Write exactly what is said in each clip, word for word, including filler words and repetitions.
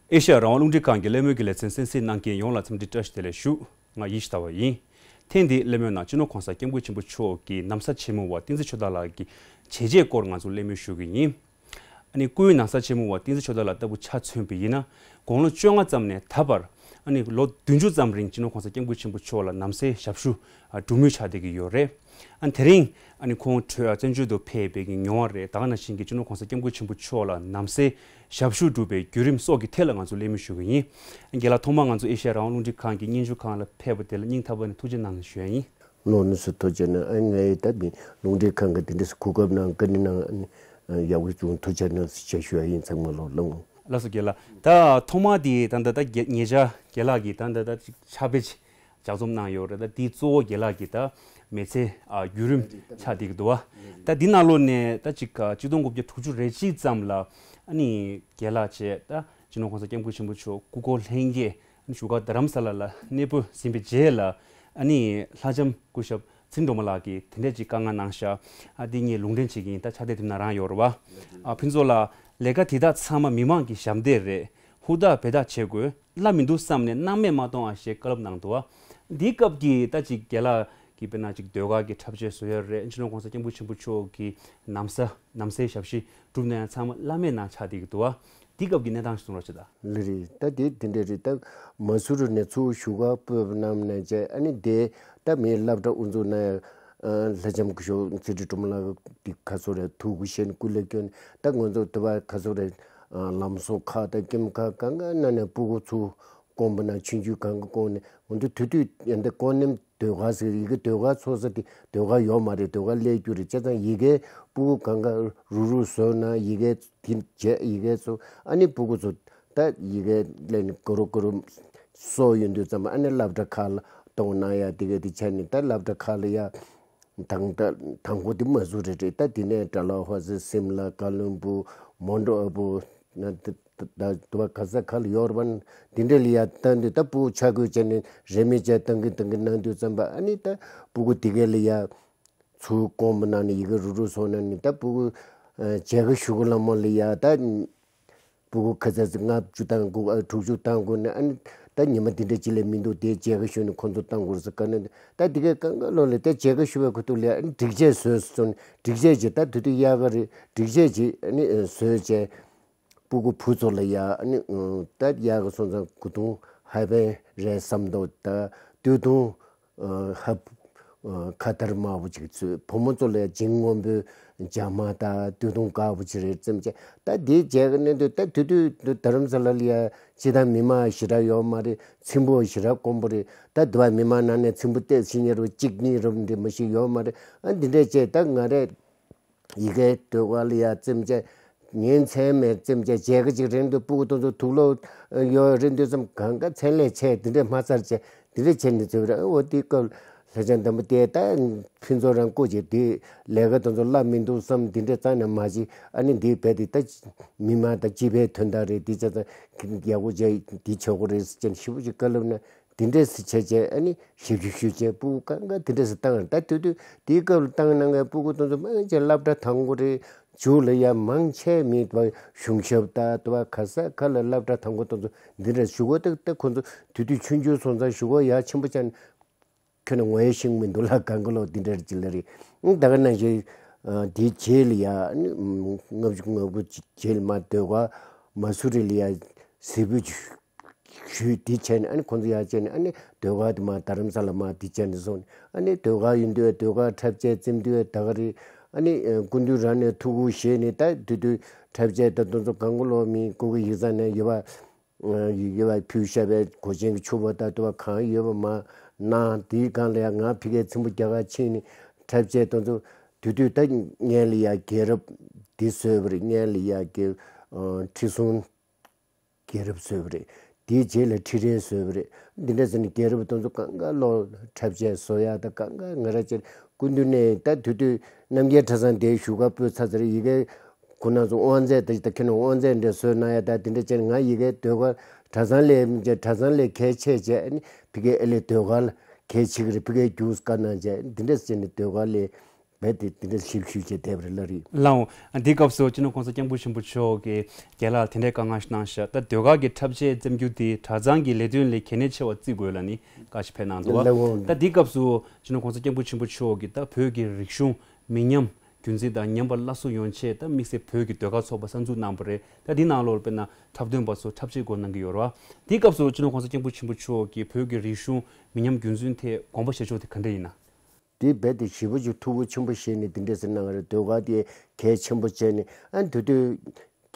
ཨེ་ཤ་ཡ་རང་དབང་རླུང་འཕྲིན་ཁང་གི་གླེང་མོལ་གྱི་ལེ་ཚན་གསན་གཟིགས་གནང་མཁན་ཡོངས་ལ་འཚམས་འདྲི་བཀྲ་ཤིས་བདེ་ལེགས་ཞུ། ང་ཡེ་ཤེས་ཟླ་བ་ཡིན། ཐེངས་འདིའི་གླེང་མོལ་ནང་སྤྱི་ནོར་༸གོང་ས་༸སྐྱབས་མགོན་ཆེན་པོ་མཆོག་གིས་ན་བཟའ་ཆེན་མོ་བ་བསྟན་འཛིན་ཆོས་དར་ལགས་ཀྱི་བྱས་རྗེས་སྐོར་ང་ཚོ་གླེང་མོལ་ཞུ་གི་ཡིན། ཨ་ནི་སྐུའི་ན་བཟའ་ཆེན་མོ་བ་བསྟན་འཛིན་ཆོས་དར་ལགས་ལྟ་བུ་ཆ་མཚོན་པ་ཡིན་ན། དགུང་ལོ་བཅོ་ལྔ་ཙམ་ནས་ད་བར་ཨ་ནི་ལོ་བདུན་ཅུ་ཙམ་རིང་སྤྱི་ནོར་༸གོང་ས་༸སྐྱབས་མགོན་ཆེན་པོ་མཆོག་ལ་ནམ་སེལ་ཞབས་ཞུ་སྒྲུབ་མུས་ཆགས་བསྡད་ཀྱི་ཡོད་རེད། ཨ་ནི་དེ་རིང་ཨ་ནི་ཁོང་བྲོས་བཙན་བྱོལ་དུ་ཕེབས་པའི་གི་མྱོང་བ་རེད། ད་ག་ནང་བཞིན་གྱི་སྤྱི་ནོར་༸གོང་ས་༸སྐྱབས་མགོན་ཆེན་པོ་མཆོག་ལ་ནམ་སེལ་ཞབས་ཞུ་སྒྲུབ་པའི་བརྒྱུད་རིམ་སོགས་ཀྱི་ཐད་ལ་ང་ཚོ་གླེང་མོལ་ཞུ་གི་ཡིན། རྒན་ལགས་ཐོག་མར་ང་ཚོ་ཨེ་ཤ་ཡ་རང་དབང་རླུང་འཕྲིན་ཁང་གི་སྙན་ཞུ་ཁང་ལ་ཕེབས་པ་དེ་ལ་སྙིང་ཐག་པ་ནས་ཐུགས་རྗེ་གནང་ཞུ་ཡ་ཡིན། ལོ་ནི་སུ་ཐུགས་རྗེ་གནང་། ཨ་ངའི་ད་མི་རླུང་འཕྲིན་ཁང་གི་དེ་འདྲས་གོ་སྐབས་གནང་བཀའ་དྲིན་གནང་། ཨ་ནི་ཡག་པོ་བྱུང་། ཐུགས་རྗེ་གནང་ཞེས་ཞུ་ཡ་ཡིན། ཚང་མ་ལོ་ལོ། ལགས་སོ་རྒན་ལགས། ད་ཐོག་མ་དེ་ད་ད་ད་ཉེ་ཆར་རྒན་ལགས་ཀྱིས་ད་ད་ད་ཕྱག་དཔེ་ཅིག་ལྗགས་རྩོམ་གནང་ཡོད་རེད། ད་དེ་གཙོ་བོ་རྒན་ལགས་ཀྱི་ད་མི་ཚེ་ཨ་བརྒྱུད་རིམ་ཆགས་བསྡད་ཀྱི་འདུག་བ། ད་འདི་ནང་ལོགས་ནས་ད་ཅིག་ཆིག་སྟོང་དགུ་བརྒྱ་དྲུག་ཅུ་རེ་གཅིག་ཙམ་ལ་ཨ་ནི་རྒན་ལགས་བྱས་ད་སྤྱི་ནོར་༸གོང་ས་༸སྐྱབས་མགོན་ཆེན་པོ་མཆོག་སྐུ་འཁོར་ལྷན་རྒྱས་ཨ་ནི་བཞུགས་སྒར་རྡ་རམ་ས་ལ་ལ་གནས་སྤོས་ཟིན་པའི་རྗེས་ལ་ཨ་ནི་ལྷ་ལྕམ་སྐུ་ཞབས་ཚེ་རིང་སྒྲོལ་མ་ལགས་ཀྱིས་དེ་འདྲས་ཅིག་བཀའ་མངགས་གནང་ཤག་ཨ་འདི་ངས་ལུང་འདྲེན་བྱེད་ཀྱི་ཡིན། ད་ཕྱག་དེབ་དེ་ནང་རང་ཡོད་རེད་བ། ཨ་ཕུན་ཚོགས་ལགས། ལས་ཀ་དེ་དག་ཚང་མ་མི་མང་གི་ཞབས་འདེགས་རེད། ཧུར་ཐག་འབད་ཐག་བྱེད་དགོས། སླ་མི་འདུག་བསམ་ནས་སྣང་མེད་མ་གཏོང་ཨ་ཞེས་བཀའ་སློབ་གནང་འདུག་བ། འདིའི་སྐབས་ཀྱི་ད་ཅིག་རྒན་ལགས་ཀྱིས་དཔེར་ན་ཅིག་ཟློས་གར་གྱི་འཁྲབ་ཆས་བཟོ་ཡ་རེད། སྤྱི་ནོར་༸གོང་ས་༸སྐྱབས་མགོན་ཆེན་པོ་མཆོག་གི་ནམ་བཟའ་ནམ་སེལ་ཞབས་ཕྱི་བསྒྲུབས་ན་ཡང་ཚང་མ་བླ་མེད་ནང་ཆགས་བསྡད་ཀྱི་འདུག་བ། འདིའི་སྐབས་ཀྱི་གནས་སྟངས་ཤིག་གསུང་རོགས་བྱེད་དང་། ལགས་རེད། ད་དེ་དེ་འདྲ་རེད། ད་མ་སུ་རི་ནས་ཚུར་བཞུགས་སྒར་སྤོས་པ་རྣམས་ནས་བྱས་ཨ་ནི་དེ་ད་མིའི་སློབ་གྲྭ་དབུ་འཛུགས་གནང་ཡ། ལྷ་ལྕམ་སྐུ་ཞབས་ཚེ་རིང་སྒྲོལ་མ་ལགས་འདི་ག་ཚོད་རེད། ཐུགས་ཁུར་བཞེས་ནས་སྐུ་ལས་བསྐྱོན་ནས་ད་ང་ཚོ་དེ་བ་ག་ཚོད་རེད། ལམ་བཟོ་ཁག་དང་ཁྱིམ་ཁག་གང་ག་ནང་ནས་སྤུ་གུ་ཚུར་སྐོང་པ་ན་ཆུང་ཆུང་གང་ག་སྐོང་ནས་འོ་འདི་དུས་དུས་ཡང་འདི་ཀོང་ནེམ་ཟློས་གར་ཟེར། ཡི་གེ་ཟློས་གར་ཚོགས་ས་དེ་ཟློས་གར་ཡོད་མ་རེད། ཟློས་གར་སླེབས་རྒྱུ་རེད། བྱས་ཙང་ཡི་གེ་སྤུ་གུ་གང་ག་རུག་རུག་བཟོས་ན་ཡི་གེ་དེ་བྱས་ཡི་གེ་ཚོ་ཨ་ནི་སྤུ་གུ་ཚོ་ད་ཡི་གེ་ལེན་གོ་རུ་གོ་རུ་སོགས་ཡོད་དུས་ཙམ་ཨ་ནི་སློབ་གྲྭ་ཁག་ལ་གཏོང་གནང་ཡ་དེ་ག་དེ་བྱས་ནས་ད་སློབ་གྲྭ་ཁག་ལ་ཡ་དང་ད་དང་པོ་དེ་མ་སུ་རི་རེད། ད་དེ་ནས་ཌལ་ཧོ་སི་སིམ་ལ་ཀ་ལོན་སྦུག་མོན་ཊོ་ཨ་བུ་ན་དེ་ད་དུ་བ་ག་ས་ག་ལ་ཡོད་རེད་པ། དེ་འདྲ་ལ་ཡ་བཏང་དུས་ད་སྤུ་གུ་ཆ་བགོས་བྱས་ནས་རེ་མི་བྱས་བཏང་གི་བཏང་གི་གནང་དུས་ཙམ་པ་ཨ་ནི་ད་སྤུ་གུ་དེ་ག་ལ་ཡ་ཚུར་སྐོང་པ་གནང་ནས་ཡི་གེ་རུག་རུག་བཟོ་གནང་ནས་ད་སྤུ་གུ་མཇལ་ཁ་ཞུ་གི་ལ་མོ་ལ་ཡ་ད། སྤུ་གུ་ཁ་ཚ་ཚིག་ལྔ་བཅུ་བཏང་དགོས། ཨ་དྲུག་ཅུ་བཏང་དགོས་ནས་ཨ་ནི་ད་ཉི་མ་འདི་འདྲ་ཅིག་ལས་མི་འདུག་དེ་མཇལ་ཁ་ཞུས་ནས་ཁོང་ཚོ་བཏང་དགོས་ཟེར་བཀའ་གནང་། ད་འདི་གའི་གང་ག་ལོ་ལས་ད་མཇལ་ཁ་ཞུ་བའི་ཁུ་ཐུག་ལས་ཨ་ནི་སྒྲིག་ཆས་བཟོས་སོང་། སྒྲིག་ཆས་ཀྱི་ད་དུས་དུས་གཡག་ག་རེད། སྒྲིག་ཆས་ཀྱི་ཨ་ནི་བཟོས་བྱས་སྤུ་གུ་བུ་ཚོ་ལ་ཡ་ཨ་ནི་ད་གཡག་ག་སོང་ཙང་གུ་དུང་ཧའེ་བན་རེད་བསམ་མདོག་ད་སྟོད་ཐུང་ཧབ་ཁ་དར་དམར་པོ་ཅིག་ཚུད། བུ་མོ་ཚོ་ལ་ཡ་འཇིང་སྔོན་པོའི་ཇ་མ་དང་སྟོད་ཐུང་དཀར་པོ་ཅིག་རེད་བཙེམ་བྱས། ད་དེའི་རྗེས་ཀྱི་གནས་དུས་ད་དུས་དུས་རྡ་རམ་ས་ལ་ལ་ཡ་སྤྱི་བཏང་མི་མང་ཞེ་དྲག་ཡོད་མ་རེད། ཚེམ་བུ་ཞེ་དྲག་དཀོན་པོ་རེད། ད་དུ་བ་མི་མང་ནང་ནས་ཚེམ་བུ་བལྟས་ཕྱིན་ཉེ་རུ་གཅིག་གཉིས་རུ་འདྲ་མ་ཞིག་ཡོད་མ་རེད། ཨ་འདི་འདྲས་བྱས་ད་ང་རས། ཡི་གེ་ཟློས་གར་ལ་ཡ་བཙེམ་བྱས། ཉིན་མཚན་མེད་བཙེམ་བྱས་མཇལ་ཁ་ཅིག་རན་དུས་སྤུ་གུ་དེ་ཚོ་དུག་ལོག་ཡོད་རན་དུས་ཙམ་གང་ག་མཚན་ལས་ཆེ་འདི་འདྲས་མ་ཚར་བྱས་འདི་འདྲས་བྱས་ནས་བཙེམ་ར། འོ་དེའི་སྐབས་ལྷ་ལྕམ་དམ་པ་དེ་ད་ཕུན་ཚོགས་རང་སྐུ་མཁྱེན་དེ་ལས་ཀ་དེ་ཚོ་སླ་མི་འདུག་བསམ་འདི་འདྲས་རྩ་ནས་མ་བྱེད། ཨ་ནི་འདི་རྦད་དེ་ད་མི་མང་དང་སྤྱི་པའི་དོན་དག་རེད། འདི་བྱས་ཙང་ཡག་པོ་བྱས་འདི་བྱེད་དགོས་རེད་ཟེར་བྱས་ནས་ཞེ་པོ་ཅིག་བཀའ་སློབ་གནང་། དེ་འདྲས་སེ་བྱས་བྱས་ཨ་ནི་ཞབས་ཞུ་ཞུས་བྱས་སྤུ་གུ་གང་ག་དེ་འདྲས་སེ་བཏང་། ད་དུས་དུས་དེའི་སྐབས་ལ་བཏང་གནང་མཁན་སྤུ་གུ་དེ་ཚོ་མང་ཆེ་སློབ་གྲྭ་དང་པོ་རེད། མཇུག་ལ་ཡ་མང་ཆེ་མི་བ་གཞུང་ཞབས་ད་དུ་བ་ག་ས་ག་ལ་སློབ་གྲྭ་དང་པོ་དེ་ཚོ་འདི་འདྲས་ཞུ་གོ། ད་ད་ཁོ་ཚོ་དུས་དུས་ཆུང་ཆུང་སོང་ཙང་ཞུ་གོ་ཡ་ཆེན་པོ་ཅན་ཁྱོད་ནི་ངོ་ཡ་ཤེས་མི་འདུག་ལ་གང་ག་ལོ་འདི་འདྲས་ཅི་ལ་རེད། ད་ག་ནང་བཞིན་དེའི་རྗེས་ལ་ཡ་ཨ་ནི་ལྔ་བཅུ་ང་དགུ་རྗེས་ལ་མ་ཟློས་གར་མ་སུ་རི་ལ་ཡ་གཟིགས་འབུལ་ཞུས། དེ་བྱས་ནས་ཨ་ནི་ཁོང་ཚོ་ཡར་བྱས་ནས་ཨ་ནི་ཟློས་གར་དེ་མར་རྡ་རམ་ས་ལ་མར་དེ་བྱས་ནས་སོང་ནས་ཨ་ནི་ཟློས་གར་ཡིན་དུས་ཟློས་གར་འཁྲབ་ཆས་བཙེམ་དུས་ད་ག་རེད། ཨ་ནི་སྐུ་མདུན་རང་ནས་ཐུགས་ཁུར་བཞེས་ནས་ད་དུས་དུས་འཁྲབ་ཆས་ད་དེ་ཚོ་གང་ག་ལོ་མི་སྐུ་གི་ཡིག་ཚང་ནས་ཡོད་པ་ཡོད་པ་ཕུལ་བཞག་པའི་གོས་ཆེན་གྱི་ཕྱུ་པ་ད་དུ་བ་གང་ཡོད་པ་མར་གནང་། དེའི་སྒང་ལ་ཡང་ང་ཕ་གིར་ཚེམ་བུ་རྒྱག་གར་ཕྱིན་ནས་འཁྲབ་ཆས་དེ་ཚོ་དུས་དུས་ད་སྔོན་ལ་ཡ་རྒྱལ་རབས་འདི་བཟོས་པ་རེད། སྔོན་ལ་ཡ་རྒྱལ་ཁྲི་སྲོང་རྒྱལ་རབས་བཟོས་པ་རེད། དེའི་རྗེས་ལ་ཁྲི་རལ་བཟོས་པ་རེད། འདི་འདྲ་ཟེར་ནས་རྒྱལ་རབས་དེ་ཚོ་གང་ག་ལོ་འཁྲབ་ཆས་བཟོ་ཡག་དང་གང་ག་ང་རང་ཅིག་སྐུ་མདུན་ནས་ད་དུས་དུས་རྣམ་རྒྱལ་གྲྭ་ཚང་དེའི་བཞུགས་སྒར་སྤོས་ཚར་ཚར་ཡི་གེ་ཁོ་ན་ཚོ་དབང་རྩེད་ད་ཅིག་ད་ཁྱེད་རང་དབང་རྩེད་འདྲ་བཟོས་གནང་ཡག་ད་དེ་འདྲ་བྱས་ནས་ང་ཡི་གེ་ཟློས་གར་གྲྭ་ཚང་ལས་གྲྭ་ཚང་ལས་གལ་ཆེ་བྱས་ཨ་ནི་ཕ་གིའི་ཨེ་ལས་ཟློས་གར་ལ་གལ་ཆེ་གི་རེད། ཕ་གིའི་རྒྱུགས་བཀའ་གནང་བྱས་འདི་འདྲ་བྱས་ནས་ཟློས་གར་ལས། རྦད་དེ་དེ་འདྲ་ཞིབ་ཞིབ་བྱས་བསྡད་པ་རེད་ལ་རེད། ལགས་འོང་། འདི་སྐབས་སུ་སྤྱི་ནོར་༸གོང་ས་༸སྐྱབས་མགོན་ཆེན་པོ་མཆོག་གིས་རྒན་ལགས་ལ་དེ་འདྲའི་བཀའ་མངགས་ཤིག་གནང་ཤག་ད་ཟློས་གར་གྱི་འཁྲབ་ཆས་བཙེམ་རྒྱུ་དེ་གྲྭ་ཚང་གི་ལས་དོན་ལས་གལ་གནད་ཆེ་བར་བརྩི་དགོས་ལབ་ནས་བཀའ་ཞིག་ཕེབས་གནང་འདུག་བ། ལགས་འོང་། ད་འདི་སྐབས་སུ་སྤྱི་ནོར་༸གོང་ས་༸སྐྱབས་མགོན་ཆེན་པོ་མཆོག་གིས་ད་བོད་ཀྱི་རིག་གཞུང་མི་ཉམས་རྒྱུན་འཛིན་དང་ཉམས་པ་སླར་གསོ་ཡོང་ཆེད་ད་དམིགས་བསལ་བོད་ཀྱི་ཟློས་གར་ཚོགས་པ་གསར་འཛུགས་གནང་བ་རེད། ད་འདི་ནང་ལོགས་དཔེར་ན་འཁྲབ་སྟོན་པ་ཚོ་འཁྲབ་ཆས་སྐོར་གནང་གི་ཡོད་རེད་བ། འདི་སྐབས་སུ་སྤྱི་ནོར་༸གོང་ས་༸སྐྱབས་མགོན་ཆེན་པོ་མཆོག་གིས་བོད་ཀྱི་རིག་གཞུང་མི་ཉམས་རྒྱུན་འཛིན་ཐད་དགོངས་པ་བཞེས་ཕྱོགས་དེ་ག་འདྲ་ཡིན་ན། དེ་རྦད་དེ་ཞེ་པོ་ཅིག་ཐུགས་ཁུར་ཆེན་པོ་བཞེས་ནས་དེ་འདྲས་ཟེར་གནང་བ་རེད། ཟློས་གར་དེ་གལ་ཆེན་པོ་བྱས་ནས་ཨ་དེ་དུས་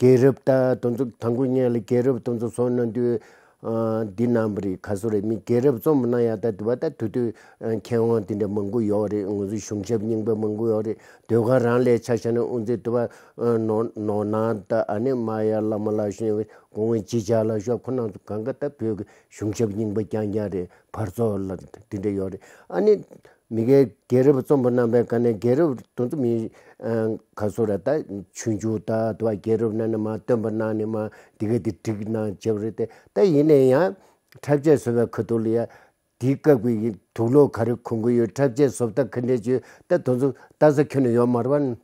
རྒྱལ་རབས་ད་དེ་ཚོ་དང་པོ་ཉིད་ལ་རྒྱལ་རབས་དེ་ཚོ་བཟོ་གནང་དུས་ཨ་འདི་གནང་བ་རེད། ག་སོ་རེད། མི་རྒྱལ་རབས་རྩོམ་གནང་ཡག་ད་དུ་བ་ད་དེ་དུས་ཨ་མཁས་དབང་དེ་འདྲ་མང་པོ་ཡོད་རེད། ང་ཚོ་གཞུང་ཞབས་རྙིང་པ་མང་པོ་ཡོད་རེད། ཟློས་གར་རང་ལས་ཆ་བཞག་ན་ཨུ་ཚོའི་དུ་བ་ཨ་ནོར་ནོར་ནང་ད་ཨ་ནི་མ་ཡ་བླ་མ་ལ་ཞུ་ཡ་གོང་བོན་ཅི་བྱ་ལ་ཞུ་ཁོ་རང་ཚོ་གང་ག་ད་བོད་ཀྱི་གཞུང་ཞབས་རྙིང་པ་རྐྱང་རྐྱང་རེད། བར་ཚོགས་ལ་དེ་འདྲ་ཡོད་རེད། ཨ་ནི། མི་སྒེར་རྒྱལ་རབས་རྩོམ་པ་རྣམ་པའི་སྒང་ནས་རྒྱལ་རབས་དེ་ཚོ་མི་ཨ་ག་སོ་ར་ད་ཆུང་ཆུང་ད་དུ་བ་རྒྱལ་རབས་ནང་ནས་མ་སྟོན་པ་གནང་ནས་མ་འདི་ག་འདི་བསྒྲིགས་གནང་བྱས་པ་རེད་དེ། ད་ཡིན་ན་ཡང་འཁྲབ་ཆས་བཟོ་བའི་ཁ་ཐུག་ལ་ཡ་འདི་སྐབས་ཀྱི་དུག་ལོག་ག་རེ་གོན་གི་ཡོད། འཁྲབ་ཆས་བཟོ་ལྟ་ག་འདྲས་བྱོས་ད་དེ་ཚོ་ལྟ་ས་ཁྱོན་ནས་ཡོད་མ་རེད་བ།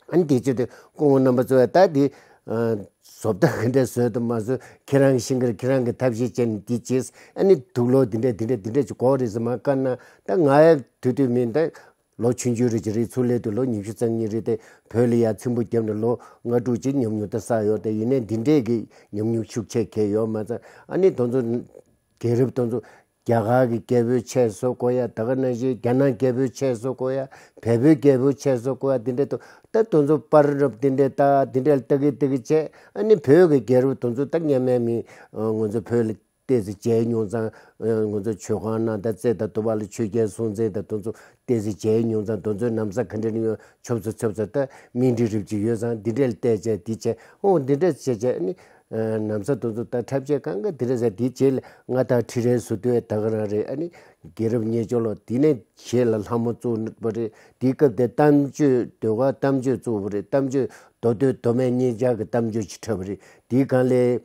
ཨ་ནི་དེ་ཚོ་དེ་སྐུ་ངོ་རྣམ་པ་ཚོས་ད་དེ་ཨ་བཟོ་ལྟ་ག་འདྲས་བཟོས་དང་མ་བཟོས་ཁྱེད་རང་གི་ཤིང་ཁར་ཁྱེད་རང་གི་ཐབས་ཤེས་བྱས་ནས་འདི་བྱས། ཨ་ནི་དུག་ལོག་འདི་འདྲས་འདི་འདྲས་འདི་འདྲས་ཅིག་གོ་རེད་ཟེར་མ་བཀའ་གནང་། ད་ང་ཡ་དུས་དུས་མིན་ད་ལོ་ཆུང་ཆུང་རེད་ཅིག་རེད། ཚུར་སླེབས་དུས་ལོ་ཉི་ཤུ་རྩ་གཉིས་རེད་དེ། བོད་ལ་ཡ་ཚིམ་པོ་བརྒྱབ་ནས་ལོ་ལྔ་དྲུག་ཅིག་ཉམས་མྱོང་ད་བསགས་ཡོད་དེ། ཡིན་ནའི་འདི་འདྲས་ཀྱི་ཉམས་མྱོང་ཤུགས་ཆེ་གས་ཡོད་མ་ཚད། ཨ་ནི་དེ་ཚོ་རྒྱལ་རབས་དེ་ཚོ་རྒྱ་གར་གྱི་རྒྱལ་པོའི་ཆས་བཟོ་དགོས་ཡ། ད་ག་ནང་བཞིན་རྒྱ་ནག་རྒྱལ་པོའི་ཆས་བཟོ་དགོས་ཡ། བལ་པོའི་རྒྱལ་པོའི་ཆས་བཟོ་དགོས་ཡ། དེ་འདྲས་འདུག་ད་དེ་ཚོ་པར་རབ་དེ་འདྲས་ད་དེ་འདྲས་ལ་ལྟ་གི་ལྟ་གི་བྱས། ཨ་ནི་བོད་ཀྱི་རྒྱལ་རབས་དེ་ཚོ་ད་སྔོན་མའི་མི་ང་ཚོ་བོད་ལ་ཏོག་ཙམ་མཇལ་མྱོང་ཙང་། ང་ཚོ་མཆོད་ཁང་ནང་ད་རྩེ་དང་དུ་བ་ལ་ཆོས་རྒྱལ་སྲོང་བཙན་དང་དེ་ཚོ་ཏོག་ཙམ་མཇལ་མྱོང་ཙང་། དེ་ཚོའི་ན་བཟའ་ག་འདྲས་ནི་ཡོད། ཆོབ་ཚ་ཆོབ་ཚ་ད་སྨིན་གྲི་རིབ་ཅིག་ཡོད་ཙང་འདི་འདྲས་ལ་བལྟས་བྱས་འདི་བྱས། ཨོ་འདི་འདྲས་བྱས་བྱས་ནི། ཨ་ན་བཟའ་དེ་ཚོ་ད་འཁྲབ་ཆས་གང་ག་དེ་འདྲས་ཟེར། དེའི་རྗེས་ལ་ང་དང་ཁྲི་རལ་ཟུར་དུ་ད་ག་རང་རེད། ཨ་ནི་རྒྱལ་རབས་རྙེད་ཅོག་ལོ་དེ་ནས་རྗེས་ལ་ལྷ་མོ་བཙུགས་པ་རེད། དེའི་སྐབས་དེ་གཏམ་བརྗོད་ཟློས་གར་གཏམ་བརྗོད་བཙུགས་པ་རེད། གཏམ་བརྗོད་མདོ་སྟོད་མདོ་སྨད་གཉིས་ཆར་གྱི་གཏམ་བརྗོད་ཅིག་འཁྲབ་པ་རེད། དེའི་སྒང་ལས་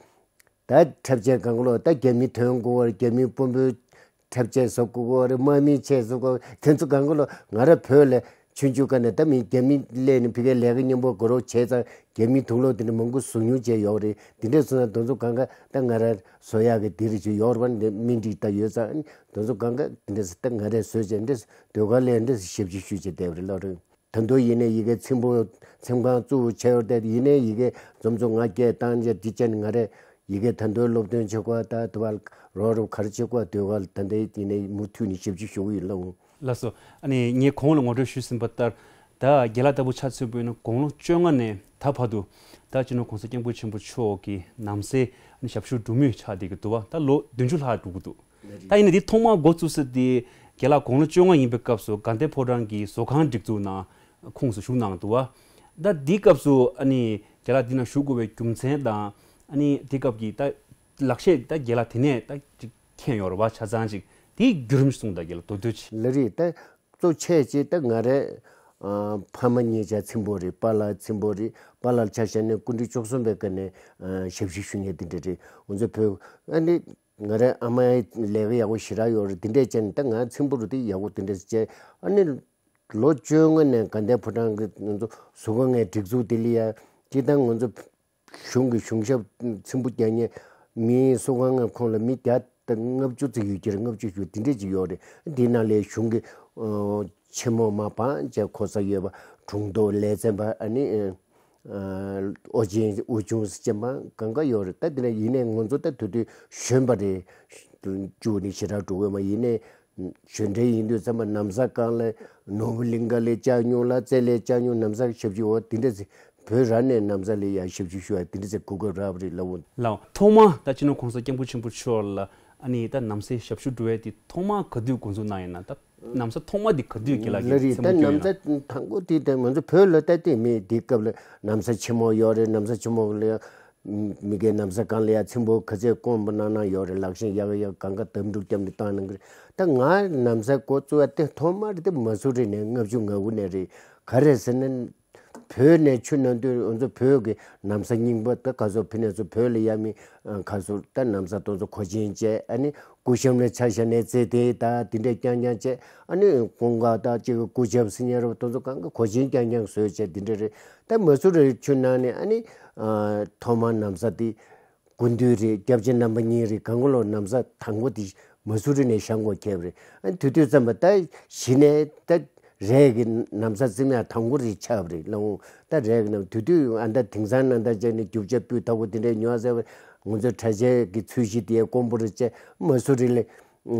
ད་འཁྲབ་ཆས་གང་ག་ལོ་ད་རྒྱ་མི་ཐོན་དགོས་པ་རེད། རྒྱ་མི་དཔོན་པོའི་འཁྲབ་ཆས་བཟོ་དགོས་པ་རེད། དམག་མིའི་ཆས་བཟོ་དགོས་པ་རེད། དེ་ཚོ་གང་ག་ལོ་ང་རང་བོད་ལ་ཆུང་ཆུང་སྒང་ནས་ད་མི་རྒྱ་མི་སླེབས་ནས་ཕ་གིའི་ལས་ཀ་མཉམ་པོ་དགོས་རོགས་བྱས་ཙང་། རྒྱ་མིའི་དུག་ལོག་དེ་འདྲ་མང་པོ་ཟུག་མྱོང་བྱས་ཡོད་རེད། དེ་འདྲས་སོང་ན་དེ་ཚོ་གང་ག་ད་ང་རང་བཟོ་ཡག་གི་དེ་རེད་ཅིག་ཡོད་རེད་བ། འདི་སྨིན་གྲི་ད་ཡོད་ཙང་། དེ་ཚོ་གང་ག་དེ་འདྲས་ད་ང་རས་བཟོས་བྱས་འདྲས་ཟློས་གར་ལས་འདྲས་ཞབས་ཕྱི་ཞུས་བྱས་བསྡད་པ་རེད་ལགས་རེད། ད་དུང་ཡིན་ནའི་ཡི་གེ་ཚེམ་བུ་ཚེམ་ཁང་བཙུགས་བྱས་ཡོད་དེ། ཡིན་ནའི་ཡི་གེ་འཛོམས་ཚོགས་ང་སྐད་བཏང་བྱས་འདི་བྱས་ནས་ང་རས་ཡི་གེ་ད་དུང་སློབ་སྟོན་བྱེད་དགོས། ད་དུ་བ་རོགས་རོགས་ག་རེ་བྱེད་དགོས། ཟློས་གར་ད་ལྟའི་ཡིན་ནའི་མུ་མཐུད་ནས་ཞབས་ཕྱི་ཞུ་གི་ཡིན་ལགས། ལགས་སོ། ཨ་ནི་ངས་གོང་ལ་ངོ་སྤྲོད་ཞུས་ཟིན་པ་ལྟར། ད་རྒན་ལགས་ལྟ་བུ་ཆ་མཚོན་པ་ཡིན་ན་དགུང་ལོ་བཅོ་ལྔ་ནས་ད་བར་དུ་ད་སྤྱི་ནོར་༸གོང་ས་༸སྐྱབས་མགོན་ཆེན་པོ་མཆོག་གི་ནམ་སའི་ཨ་ནི་ཞབས་ཞུ་སྒྲུབ་མུས་ཆགས་བསྡད་ཀྱི་འདུག་བ། ད་ལོ་བདུན་ཅུ་ལྷག་འགྲོ་གི་འདུག་ད་ཡིན་ན་འདི་ཐོག་མར་འགོ་བཙུགས་ས་དེ་རྒན་ལགས་དགུང་ལོ་བཅོ་ལྔ་ཡིན་པའི་སྐབས་སུ་དགའ་ལྡན་ཕོ་བྲང་གི་བཟོ་ཁང་སྒྲིག་འཛུགས་ནང་ཁོངས་སུ་ཞུགས་གནང་འདུག་བ། ད་འདི་སྐབས་སུ་ཨ་ནི་རྒན་ལགས་འདི་ནང་ཞུགས་དགོས་པའི་རྒྱུ་མཚན་དང་། ཨ་ནི་འདི་སྐབས་ཀྱི་ད་ལག་ཤེས་ད་རྒན་ལགས་དེ་ནས་ད་ཅིག་མཁྱེན་ཡོད་རེད་བ། ཆ་ཚང་ཅིག་དེའི་བརྒྱུད་རིམ་གསུངས་དང་རྒན་ལགས་མདོར་བསྡུས་ཅིག་ལགས་རེད། ད་གཙོ་ཆེ་ཅིག་ད་ང་རས་ཨ་ཕ་མ་གཉིས་ཆ་ཚེམ་བུ་རེད། པཱ་ལགས་ཚེམ་བུ་རེད། པཱ་ལགས་ཆ་བཞག་ནས་སྐུ་ཕྲེང་བཅུ་གསུམ་པའི་སྒང་ནས་ཨ་ཞབས་ཕྱི་ཞུ་མཁན་དེ་འདྲ་རེད། ང་ཚོ་བོད་ཨ་ནི་ང་རའི་ཨ་མའི་ལས་ཀ་ཡག་པོ་ཞེ་དྲག་ཡོད་རེད། དེ་འདྲས་བྱས་ནས་ད་ང་ཚེམ་བུ་རུ་དེ་ཡག་པོ་དེ་འདྲས་བྱས། ཨ་ནི་ལོ་བཅོ་ལྔ་ནས་དགའ་ལྡན་ཕོ་བྲང་གི་ང་ཚོ་བཟོ་ཁང་ངའི་སྒྲིག་འཛུགས་དེ་ལ་ཡ་སྤྱིར་བཏང་ང་ཚོ་གཞུང་གི་གཞུང་ཞབས་ཚེམ་བུ་རྒྱག་མཁན་མི་བཟོ་ཁང་ངའི་ཁོངས་ལ་མི་བརྒྱ་དང་ལྔ་བཅུ་ཙམ་ཡོད་ཀྱི་རེད། ལྔ་བཅུ་ཞུ་དེ་འདྲས་ཅིག་ཡོད་རེད། དེ་ནང་ལས་གཞུང་གི་ཨ་ཆེན་མོ་མ་སྤང་བྱས་གོ་ས་ཡོད་པ། དྲུང་དུ་ལས་ཚན་པ། ཨ་ནི་ཨ་ཨོ་རྒྱན་དབུ་ཆུང་ཟེར་མཁན་པ་གང་ག་ཡོད་རེད། ད་དེ་ནས་ཡིན་ནའི་ང་ཚོ་ད་དུས་དུས་གཞོན་པ་རེད། བཅུ་ནས་ཞེ་དྲག་འགྲོ་གི་མ་ཡིན་ནའི་གཞོན་འབྲེལ་ཡིན་དུས་ཙམ་པ་ན་བཟའ་སྒང་ལ་ནོར་བུ་གླིང་ག་ལ་བཅར་མྱོང་ལ་རྩེ་ལ་བཅར་མྱོང་། ན་བཟའ་ཞབས་ཕྱི་འོ་དེ་འདྲ་ཟེར་བོད་རང་ནས་ན་བཟའ་ལ་ཡ་ཞབས་ཕྱི་ཞུ་ཡ་དེ་འདྲ་ཟེར་གོ་སྐབས་རག་པ་རེད་ལགས། ལགས། ཐོག་མ་ད་སྤྱི་ནོར་༸གོང་ས་༸སྐྱབས་མགོན་ཆེན་པོ་མཆོག་ལ་ཨ་ནི་ད་ན་བཟའི་ཞབས་ཞུ་འགྲོ་ཡ་དེ་ཐོག་མ་ག་དུས་འགོ་འཛུགས་གནང་ཡིན་ན། ད་ན་བཟའ་ཐོག་མ་དེ་ག་དུས་རྒན་ལགས་ཀྱིས་ལགས་རེད། ད་མཚན་མོ་ན་སྐྱོན་བསྐྱོན་བཟའ་དང་པོ་དེ་ད་ང་ཚོ་བོད་ལ་ད་དེ་མི་དེ་སྐབས་ལ་ན་བཟའ་ཆེན་མོ་ཡོད་རེད། ན་བཟའ་ཆེན་མོ་ལ་མི་སྒེར་ན་བཟའ་སྒང་ལ་ཡ་ཚེམ་བུ་ག་ཚད་དཀོན་པོ་གནང་གནང་ཡོད་རེད། ལག་ཤེས་ཡག་ཡག་གང་ག་དམ་ཕྲུག་བརྒྱབ་ནས་བཏང་གནང་གི་རེད། ད་ང་ན་བཟའ་འགོ་བཙུགས་ཡ་དེ་ཐོག་མར་དེ་མ་སུ་རི་ནས་ལྔ་བཅུ་ང་དགུ་ནས་རེད། ག་རེ་ཟེར་ན་ བོད་ནས་ཆུ་ནང་དུ་ང་ཚོ་བོད་ཀྱི་ན་བཟའ་རྙིང་པ་ད་ག་ཚོད་ཕི་ནས་ཚོ་བོད་ལ་ཡ་མི་ག་ཚོད་ད་ན་བཟའ་དེ་ཚོ་གོས་ཆེན་བཅས། ཨ་ནི་སྐུ་ཞབས་ནས་ཆ་བཞག་ནས་ཚེ་དེ་ད་དེ་འདྲས་རྐྱང་རྐྱང་བཅས། ཨ་ནི་ཀུན་དགའ་ད་ཅིག་སྐུ་ཞབས་སི་ཉེ་རབས་དེ་ཚོ་གང་ག་གོས་ཆེན་རྐྱང་རྐྱང་བཟོས་བཅས་དེ་འདྲས་རེད། ད་མ་སུ་རི་ཆུ་ནང་ནས་ཨ་ནི་ཐོག་མར་ན་བཟའ་དེ་སྐུ་མདུན་རེད། སྐྱབས་རྗེ་རྣམ་པ་གཉིས་རེད། གང་ག་ལོ་ན་བཟའ་དང་པོ་དེ་མ་སུ་རི་ནས་བཞེངས་དགོས་ཁེལ་བ་རེད། ཨ་ནི་དེ་དུས་ཙམ་པ་ད་གཞི་ནས་ད་རས་ཀྱི་ན་བཟའ་བཙེམ་ཡག་དང་པོ་རེད་ཆགས་པ་རེད་ལགས། ད་རས་ཀྱི་ན་དེ་དུས་ཨ་ད་དེང་སང་ན་ད་བྱས་ནས་རྒྱུ་ཆ་སྤུས་དག་པོ་དེ་འདྲས་ཉོ་ཟེར་བ། ང་ཚོའི་གྲྭ་ཆས་ཀྱི་ཚོས་གཞི་དེ་དཀོན་པོ་རེད་བྱས། མ་སུ་རི་ལ་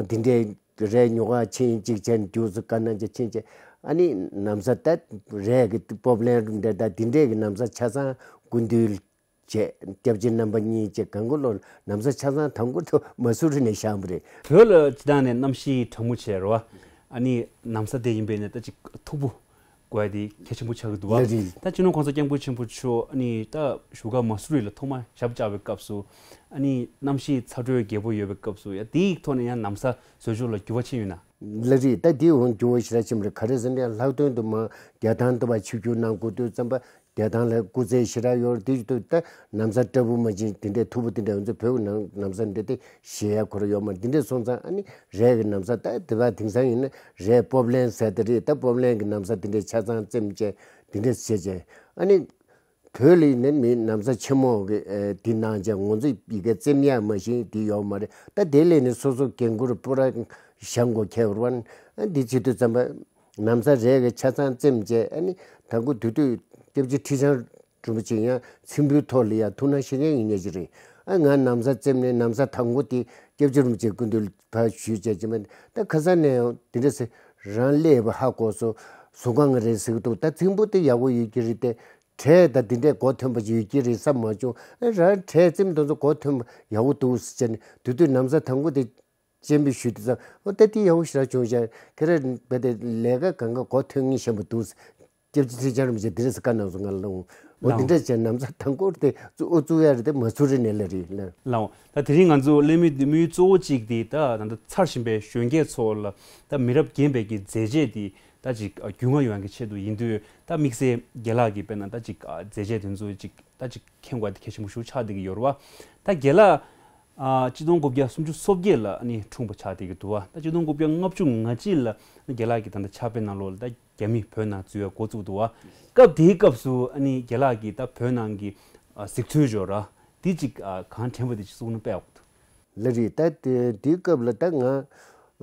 དེ་འདྲས་རས་ཉོ་ག་ཕྱིན་ཅིག་བྱས་ནས་རྒྱུགས་སུ་དཀར་ནག་ཅིག་ཕྱིན་བྱས། ཨ་ནི་ན་བཟའ་ད་རས་ཀྱི་སྤོབས་ལེན་འདྲ་ད་དེ་འདྲས་ཀྱི་ན་བཟའ་ཆ་ཚང་སྐུ་མདུན་བྱས། སྐྱབས་རྗེ་རྣམ་པ་གཉིས་བཅས་གང་ག་ལོ་ན་བཟའ་ཆ་ཚང་དང་པོ་དེ་མ་སུ་རི་ནས་བཞེངས་པ་རེད། བོད་ལ་སྤྱིར་བཏང་ནས་གནམ་གཤིས་གྲང་མོ་བྱས་རེད་བ། ཨ་ནི་ན་བཟའ་དེ་ཡིན་པས་ནས་ད་ཅིག་མཐུག་པོ་དགོས་ཡ་དེ་གལ་ཆེན་པོ་ཆགས་ཀྱི་འདུག་བ། ལགས་རེད། ད་སྤྱི་ནོར་གོང་ས་སྐྱབས་མགོན་ཆེན་པོ་མཆོག་ཨ་ནི་ད་བཞུགས་སྒར་མ་སུ་རི་ལ་ཐོག་མར་ཞབས་བཅགས་པའི་སྐབས་སུ། ཨ་ནི་གནམ་གཤིས་ཚ་དྲོད་རྒྱས་པོ་ཡོད་པའི་སྐབས་སུ་ཡ་དེའི་ཐོག་ནས་ཡང་ན་བཟའ་བཟོ་ཕྱོགས་ལ་འགྱུར་བ་ཕྱིན་ཡོད་ན། ལགས་རེད། ད་དེ་འོང་འགྱུར་བ་ཞེ་དྲག་ཕྱིན་པ་རེད། ག་རེ་ཟེར་ན་ལྷག་དོན་དུ་མར་རྒྱལ་ཐང་དུ་བ་ཆིབས་བསྒྱུར་གནང་དགོས་དུས་ཙམ་པ། རྒྱལ་ཐང་ལ་སྐུ་ཚེ་ཞེ་དྲག་ཡོད་རེད། དེ་ཡོད་དུས་ད་ན་བཟའ་སྤྲ་པོ་མ་བྱིན་དེ་འདྲས་མཐུག་པོ་དེ་འདྲས་ང་ཚོ་བོད་ཀྱི་ན་ན་བཟའ་འདི་དེ་བཞེས་ཡ་ཁོ་རང་ཡོད་མ་རེད། འདི་འདྲས་སོང་ཙང་ཨ་ནི་རས་ཀྱི་ན་བཟའ་ད་དེ་བ་དེང་སང་ཡིན་ན་རས་སྤོབས་ལེན་ཟེར་དེ་རེད། ད་སྤོབས་ལེན་གྱི་ན་བཟའ་དེ་འདྲས་ཆ་ཚང་བཙེམ་བྱས་དེ་འདྲས་བྱས་བྱས། ཨ་ནི་བོད་ལ་ཡིན་ན་མི་ན་བཟའ་ཆེན་མོ་གི་ཨེ་དེ་གནང་བྱས། ང་ཚོ་ཡི་གེ་བཙེམ་ཡ་མ་གཞི་དེ་ཡོད་མ་རེད། ད་དེ་ལས་ནི་སོ་སོ་རྒན་བཀུར་པོ་ར་བཞེངས་དགོས་ཁེལ་བ་རེད། ཨ་འདི་བྱེད་དུས་ཙམ་པ། ན་བཟའ་རས་ཀྱི་ཆ་ཚང་བཙེམ་བྱས། ཨ་ནི་དང་པོ་དེ་དུས་སྐྱབས་རྗེ་ཁྲི་བྱང་རིན་པོ་ཆེ་ཡང་ཚེམ་བུའི་ཐོག་ལ་ཡ་ཐུགས་སྣང་ཤེས་མཁན་ཡིན་མཁན་ཅིག་རེད། ཨ་ང་ན་བཟའ་བཙེམ་ནས་ན་བཟའ་དང་པོ་དེ་སྐྱབས་རྗེ་རིན་པོ་ཆེའི་སྐུ་མདུན་ལ་ཕར་ཞུས་བྱས་ཀྱི་མ། ད་ཁ་སང་ནས་ཡང་དེ་འདྲ་ཟེར་རང་སླེབས་པ་ཧ་གོ་སོང་། གཟུགས་ཁམས་རེད་ཟེར་གི་འདུག་ད་ཚེམ་བུ་དེ་ཡག་པོ་ཡོད་ཀྱི་རེད་དེ། གྲས་དང་དེ་འདྲས་གོ་ཐོན་པ་ཅིག་ཡོད་ཀྱི་རེད་བསམ་མ་བྱུང་། ཨ་རང་གྲས་བཙེམ་དེ་ཚོ་གོ་ཐོན་པ་ཡག་པོ་འདུག་ཟེར་བྱས་ནས་དེ་དུས་ན་བཟའ་དང་པོ་དེ་སྤྱན་འབུལ་ཞུས་དུས་ཙམ། འོ་ད་དེ་ཡག་པོ་ཞེ་དྲག་བྱུང་ཤག་ཁྱེད་རང་རྦད་དེ་ལས་ཀ་གང་ག་གོ་ཐོན་ངེས་ཤེས་པོ་འདུག་སྐྱབས་རྗེ་ཁྲི་བྱང་རིན་པོ་ཆེ་འདི་འདྲས་སེ་བཀའ་གནང་སོང་ང་ལ། འོ་འདི་འདྲས་བྱས་ན་ན་བཟའ་དང་པོ་དེ་ཨུ་ཚུགས་ཡ་རེད་དེ། མ་སུ་རི་ནས་ལ་རེད་ལ། ལའོ། ད་དེ་རིང་ང་ཚོ་གླེང་མོལ་འདི་དམིགས་ཡུལ་གཙོ་བོ་གཅིག་དེ་ད་ད་ལྟ་ཚར་བཞིན་པའི་གཞོན་སྐྱེས་ཚོ་ལ་ད་མི་རབས་རྒན་པའི་གི་མཛད་རྗེས་དེ་ད་ཅིག་རྒྱུས་མངའ་ཡོང་ཡ་གི་ཆེད་དུ་ཡིན་དུས། ད་དམིགས་བསལ་རྒན་ལགས་ཀྱི་དཔེར་ན་ད་ཅིག་མཛད་རྗེས་དེ་ཚོ་ཅིག་ད་ཅིག་མཁྱེན་དགོས་དེ་གལ་ཆེན་པོ་ཞིག་ཆགས་བསྡད་ཀྱི་ཡོད་རེད་བ། ད་རྒན་ལགས། ཨ་གཅིག་སྟོང་དགུ་བརྒྱ་སུམ་ཅུ་སོ་བརྒྱད་ལ་ཨ་ནི་འཁྲུངས་པ་ཆགས་བསྡད་ཀྱི་འདུག་བ། ད་གཅིག་སྟོང་དགུ་བརྒྱ་ལྔ་བཅུ་ང་གཅིག་ལ་རྒན་ལགས་ཀྱིས་ད་ལྟ་ཕྱག་དཔེ་ནང་ལོགས་ལ་ད་རྒྱ་མི་བོད་ནང་འཛུལ་བའི་འགོ་བཙུགས་འདུག་བ། སྐབས་དེའི་སྐབས་སུ་ཨ་ནི་རྒན་ལགས་ཀྱིས་ད་བོད་ནང་གི་ཨ་གཟིགས་ཚུལ་འབྱོར་ར་དེ་ཅིག་ཨ་གང་དྲན་པ་དེ་ཅིག་གསུང་ན་དཔེ་ཡག་པོ་འདུག་ལགས་རེད། ད་དེ་དེའི་སྐབས་ལ་ད་ང་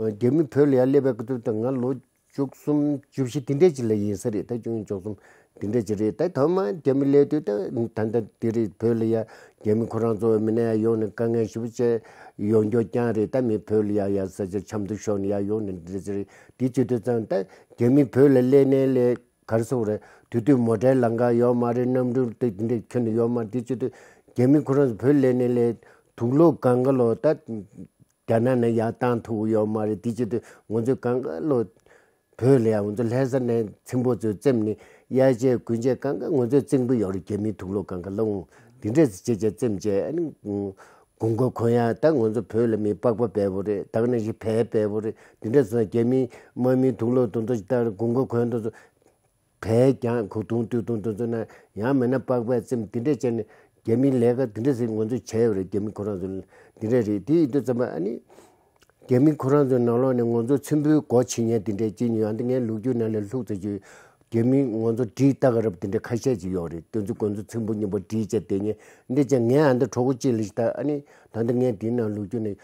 རྒྱ་མི་བོད་ལ་ཡར་སླེབས་པའི་སྐབས་དུ་ད་ང་ལོ་བཅུ་གསུམ་བཅུ་བཞི་དེ་འདྲས་ཅིག་ལ་ཡིན་ས་རེད། ད་བཅུ་གཉིས་བཅུ་གསུམ་དེ་འདྲས་ཅིག་རེད། ད་ཐོག་མར་རྒྱ་མི་སླེབས་དུས་ད་ད་ལྟ་དེ་རེད། བོད་ལ་ཡ་རྒྱ་མི་ཁོ་རང་ཚོ་མི་སྣ་ཡ་ཡོང་ནས་དཀའ་ངལ་ཞེ་པོ་བྱས་ཡོང་རྒྱུ་རྐྱང་རེད། ད་མི་བོད་ལ་ཡ་ཡ་ས་ཆ་འཆམ་མཐུན་ཤོར་ནས་ཡ་ཡོང་ནས་འདི་འདྲས་ཅིག་རེད། དེ་བྱེད་དུས་ཙང་ད་རྒྱ་མི་བོད་ལ་སླེབས་ནས་ལས་ག་རེ་ཟེར་དགོས་རེད། དེ་དུས་མོ་ཊའི་ལམ་ཁ་ཡོད་མ་རེད། གནམ་གྲུ་དེ་འདྲས་ཁྱོན་ནས་ཡོད་མ་རེད། དེ་བྱེད་དུས་རྒྱ་མི་ཁོ་རང་ཚོ་བོད་སླེབས་ནས་ལས་དུག་སློག་གང་ག་ལོ་ད། རྒྱ་ནག་ནས་ཡར་བཏང་ཐུབ་ཀྱི་ཡོད་མ་རེད། དེ་བྱེད་དུས་ང་ཚོས་གང་ག་ལོ་བོད་ལ་ཡང་ང་ཚོ་ལྷ་ས་ནས་ཚེམ་བུ་ཚོ་བཙེམས་ནས་གཡས་བཅད་གཡོན་བཅད་གང་ག་ང་ཚོས་བཙེམས་ཀྱི་ཡོད་རེད། རྒྱ་མིའི་དུག་སློག་གང་ག་ལ་འོང་དེ་འདྲས་བྱས་བྱས་བཙེམས་བྱས། ཨ་ནི་དགུན་ཁ་གོན་ཡ་ད་ང་ཚོ་བོད་ལ་མི་པགས་པ་སྦལ་པོ་རེད། ད་ག་ནང་བཞིན་བལ་སྦལ་པོ་རེད། དེ་འདྲས་སོང་ན་རྒྱ་མིའི་དམག་མིའི་དུག་སློག་དེ་ཚོ་ཞིག་ད་དགུན་ཁ་གོན་དེ་ཚོ། བལ་རྐྱང་གོས་ཐུང་སྟོད་ཐུང་དེ་ཚོ་ན་ཡང་མིན་ན་པགས་པ་བཙེམས་དེ་འདྲས་བྱས་ནས་རྒྱ་མིའི་ལས་ཀ་དེ་འདྲས་ཟིག་ང་ཚོས་བྱས་ཡོད་རེད། རྒྱ་མི་ཁོ་རང་ཚོ་དེ་འདྲས་རེད། དེ་ཡིན་དུས་ཙམ་པ་ཨ་ནི་རྒྱ་མི་ཁོ་རང་ཚོའི་ནང་ལོགས་ནས་ང་ཚོ་ཚེམ་བུའི་སྒོ་ཕྱེ་མཁན་དེ་འདྲས་ཅིག་ཉོས། ཨ་འདི་ངའི་ལོ་རྒྱུས་ནང་ལ་ལྷུག་ཙམ་ཅིག་རྒྱ་མི་ང་ཚོ་གྲི་ལྟ་ག་རབས་དེ་འདྲས་ཁ་ཤས་ཅིག་ཡོད་རེད། དེ་ཚོ་ང་ཚོ་ཚེམ་བུ་རྙིང་པ་སྒྲིག་བྱས་བསྡད་མཁན་འདི་བྱས། ངས་ཨ་འདི་གྲོགས་པོ་གཅིག་ལ་ཞིག་ད་ཨ་ནི་ད་ལྟ་ངས་དེའི་ནང་ལོ་རྒྱུས་ནས།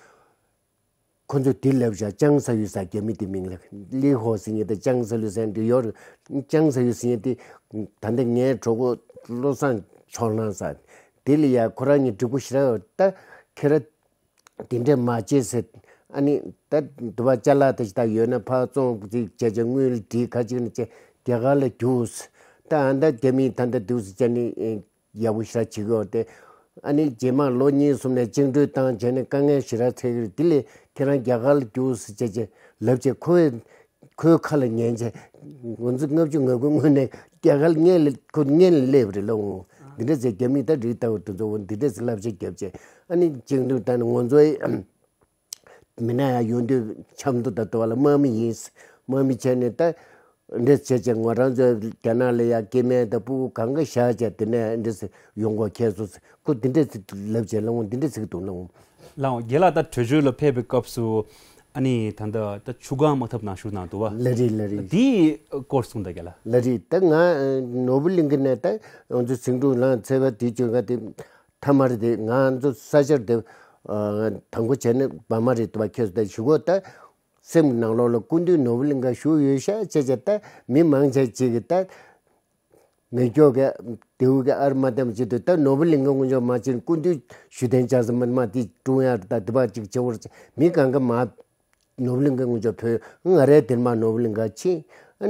ཁོ་ཚོས་དེ་ལབ་བཞག་ཅང་ས་ཡུས་ཟེར་རྒྱ་མི་དེ་མིང་ལ། ལི་ཧོ་ཟེར་མཁན་དེ་ཅང་ས་ལུ་ཟེར་འདི་ཡོད་རེད། ཅང་ས་ཡུས་ཟེར་མཁན་དེ་ད་ལྟ་ངའི་གྲོགས་པོ་བློ་བཟང་ཕྱོགས་གླང་ཟེར། དེ་ལ་ཡ་ཁོ་རང་གཉིས་འགྲིག་པོ་ཞེ་དྲག་ཡོད། ད་ཁྱེད་རང་དེ་འདྲས་མ་བྱེད་ཟེར། ཨ་ནི་ད་དུ་བ་ཅ་ལག་དེ་ཞིག་ད་ཡོད་ན་ཕར་བཙོང་ཅིག་བྱས་བྱས་དངུལ་སྒྲིག་ཁ་ཅིག་ནས་བྱས་རྒྱ་གར་ལ་རྒྱུགས། ད་ཨ་ད་རྒྱ་མི་ད་ད་དུས་སུ་བྱས་ནས། ཡག་པོ་ཞེ་དྲག་བྱེད་ཀྱི་ཡོད་རེད་དེ། ཨ་ནི་རྗེས་མ་ལོ་གཉིས་གསུམ་ནས་བཅིངས་འགྲོལ་བཏང་བྱས་ནས་དཀའ་ངལ་ཞེ་དྲག་འཕྲད་ཀྱི་རེད། དེ་ལས་ཁྱེད་རང་རྒྱ་གར་ལ་རྒྱུགས་ཟེར་བྱས་བྱས་ལབ་བྱས་ཁོའི་ཁོའི་ཁ་ལ་ཉན་བྱས། ང་ཚོ་ལྔ་བཅུ་ང་དགུའི་སྔོན་ནས་རྒྱ་གར་ལ་སྔོན་ལ་ཁོ་སྔོན་ལ་སླེབས་པ་རེད་ལབ་འོང་། འདི་འདྲ་ཟེར་རྒྱ་མིས་ད་རིགས་ལྟ་བུ་དེ་ཚོ་འོ་འདི་འདྲ་ཟེར་བསླབ་བྱ་བརྒྱབ་བྱས། ཨ་ནི་བཅིངས་འགྲོལ་བཏང་ནས་ང་ཚོའི་མི་སྣ་ཡང་ཡོང་དུས་ཆབ་མདོ་དང་དུ་བ་ལ་དམག་མི་ཡིན། དམག་མི་བྱས་ནས་ད་ འདྲས་བྱས་བྱས་ང་རང་ཚོ་རྒྱ་ནག་ལ་ཡ་སྐྱེ་དམན་དང་སྤུ་གུ་གང་ག་བཞག་བྱས་དེ་ནས་འདྲས་ཡོང་དགོས་ཁེལ་སོང་ཟེར། ཁོ་འདི་འདྲས་ལབ་བྱས་ལ་འོང་འདི་འདྲས་ཟེར་གི་འདུག་ལ་འོང་། ལའང་རྒན་ལགས་ད་བྲོས་བྱོལ་ལ་ཕེབས་པའི་སྐབས་སུ་ཨ་ནི་ད་ལྟ་ད་ཆུ་སྒང་དམག་འཐབ་ནང་ཞུགས་གནང་འདུག་བ། ལ་རེད་ལ་རེད། དེའི་སྐོར་གསུངས་དང་རྒན་ལགས། ལ་རེད། ད་ང་ནོར་བུ་གླིང་གི་ནས་ད་ང་ཚོ་ཟིང་འཁྲུག་ལངས་ཚར་བ་དེ་བྱུང་ག་དེ་མཐའ་མར་དེ་ང་ཚོ་ས་ཆར་དེ་དང་པོ་བྱས་ནས་བ་མ་རེད་དུ་བ་ཁེལ་སོང་། ད་གཞུག་གུ་ད་སེམས་ནང་ལོགས་ལ་སྐུ་མདུན་ནོར་བུ་གླིང་ག་བཞུགས་ཡོད་ཤག་བྱས་བྱས་ད་མི་མང་ཆེ་ཅིག་གིས་ད། མེ་སྒྱོགས་གི་དེའུ་གི་ཨར་མ་དེམ་ཅིག་ཏུ་ད་ནོར་བུ་གླིང་གི་སྔོན་འཇོག་མ་ཕྱིན་སྐུ་མདུན་ཞུ་དན་ཅག་སི་མི་མ་དེ་ཀྲུང་ཡར་ད་དེ་བ་ཅིག་བྱེད་བར་མི་གང་གི་མ་ནོར་བུ་གླིང་གི་སྔོན་འཇོག་ཕོད་ང་རའི་དེར་མ་ནོར་བུ་གླིང་ག་ཕྱིན་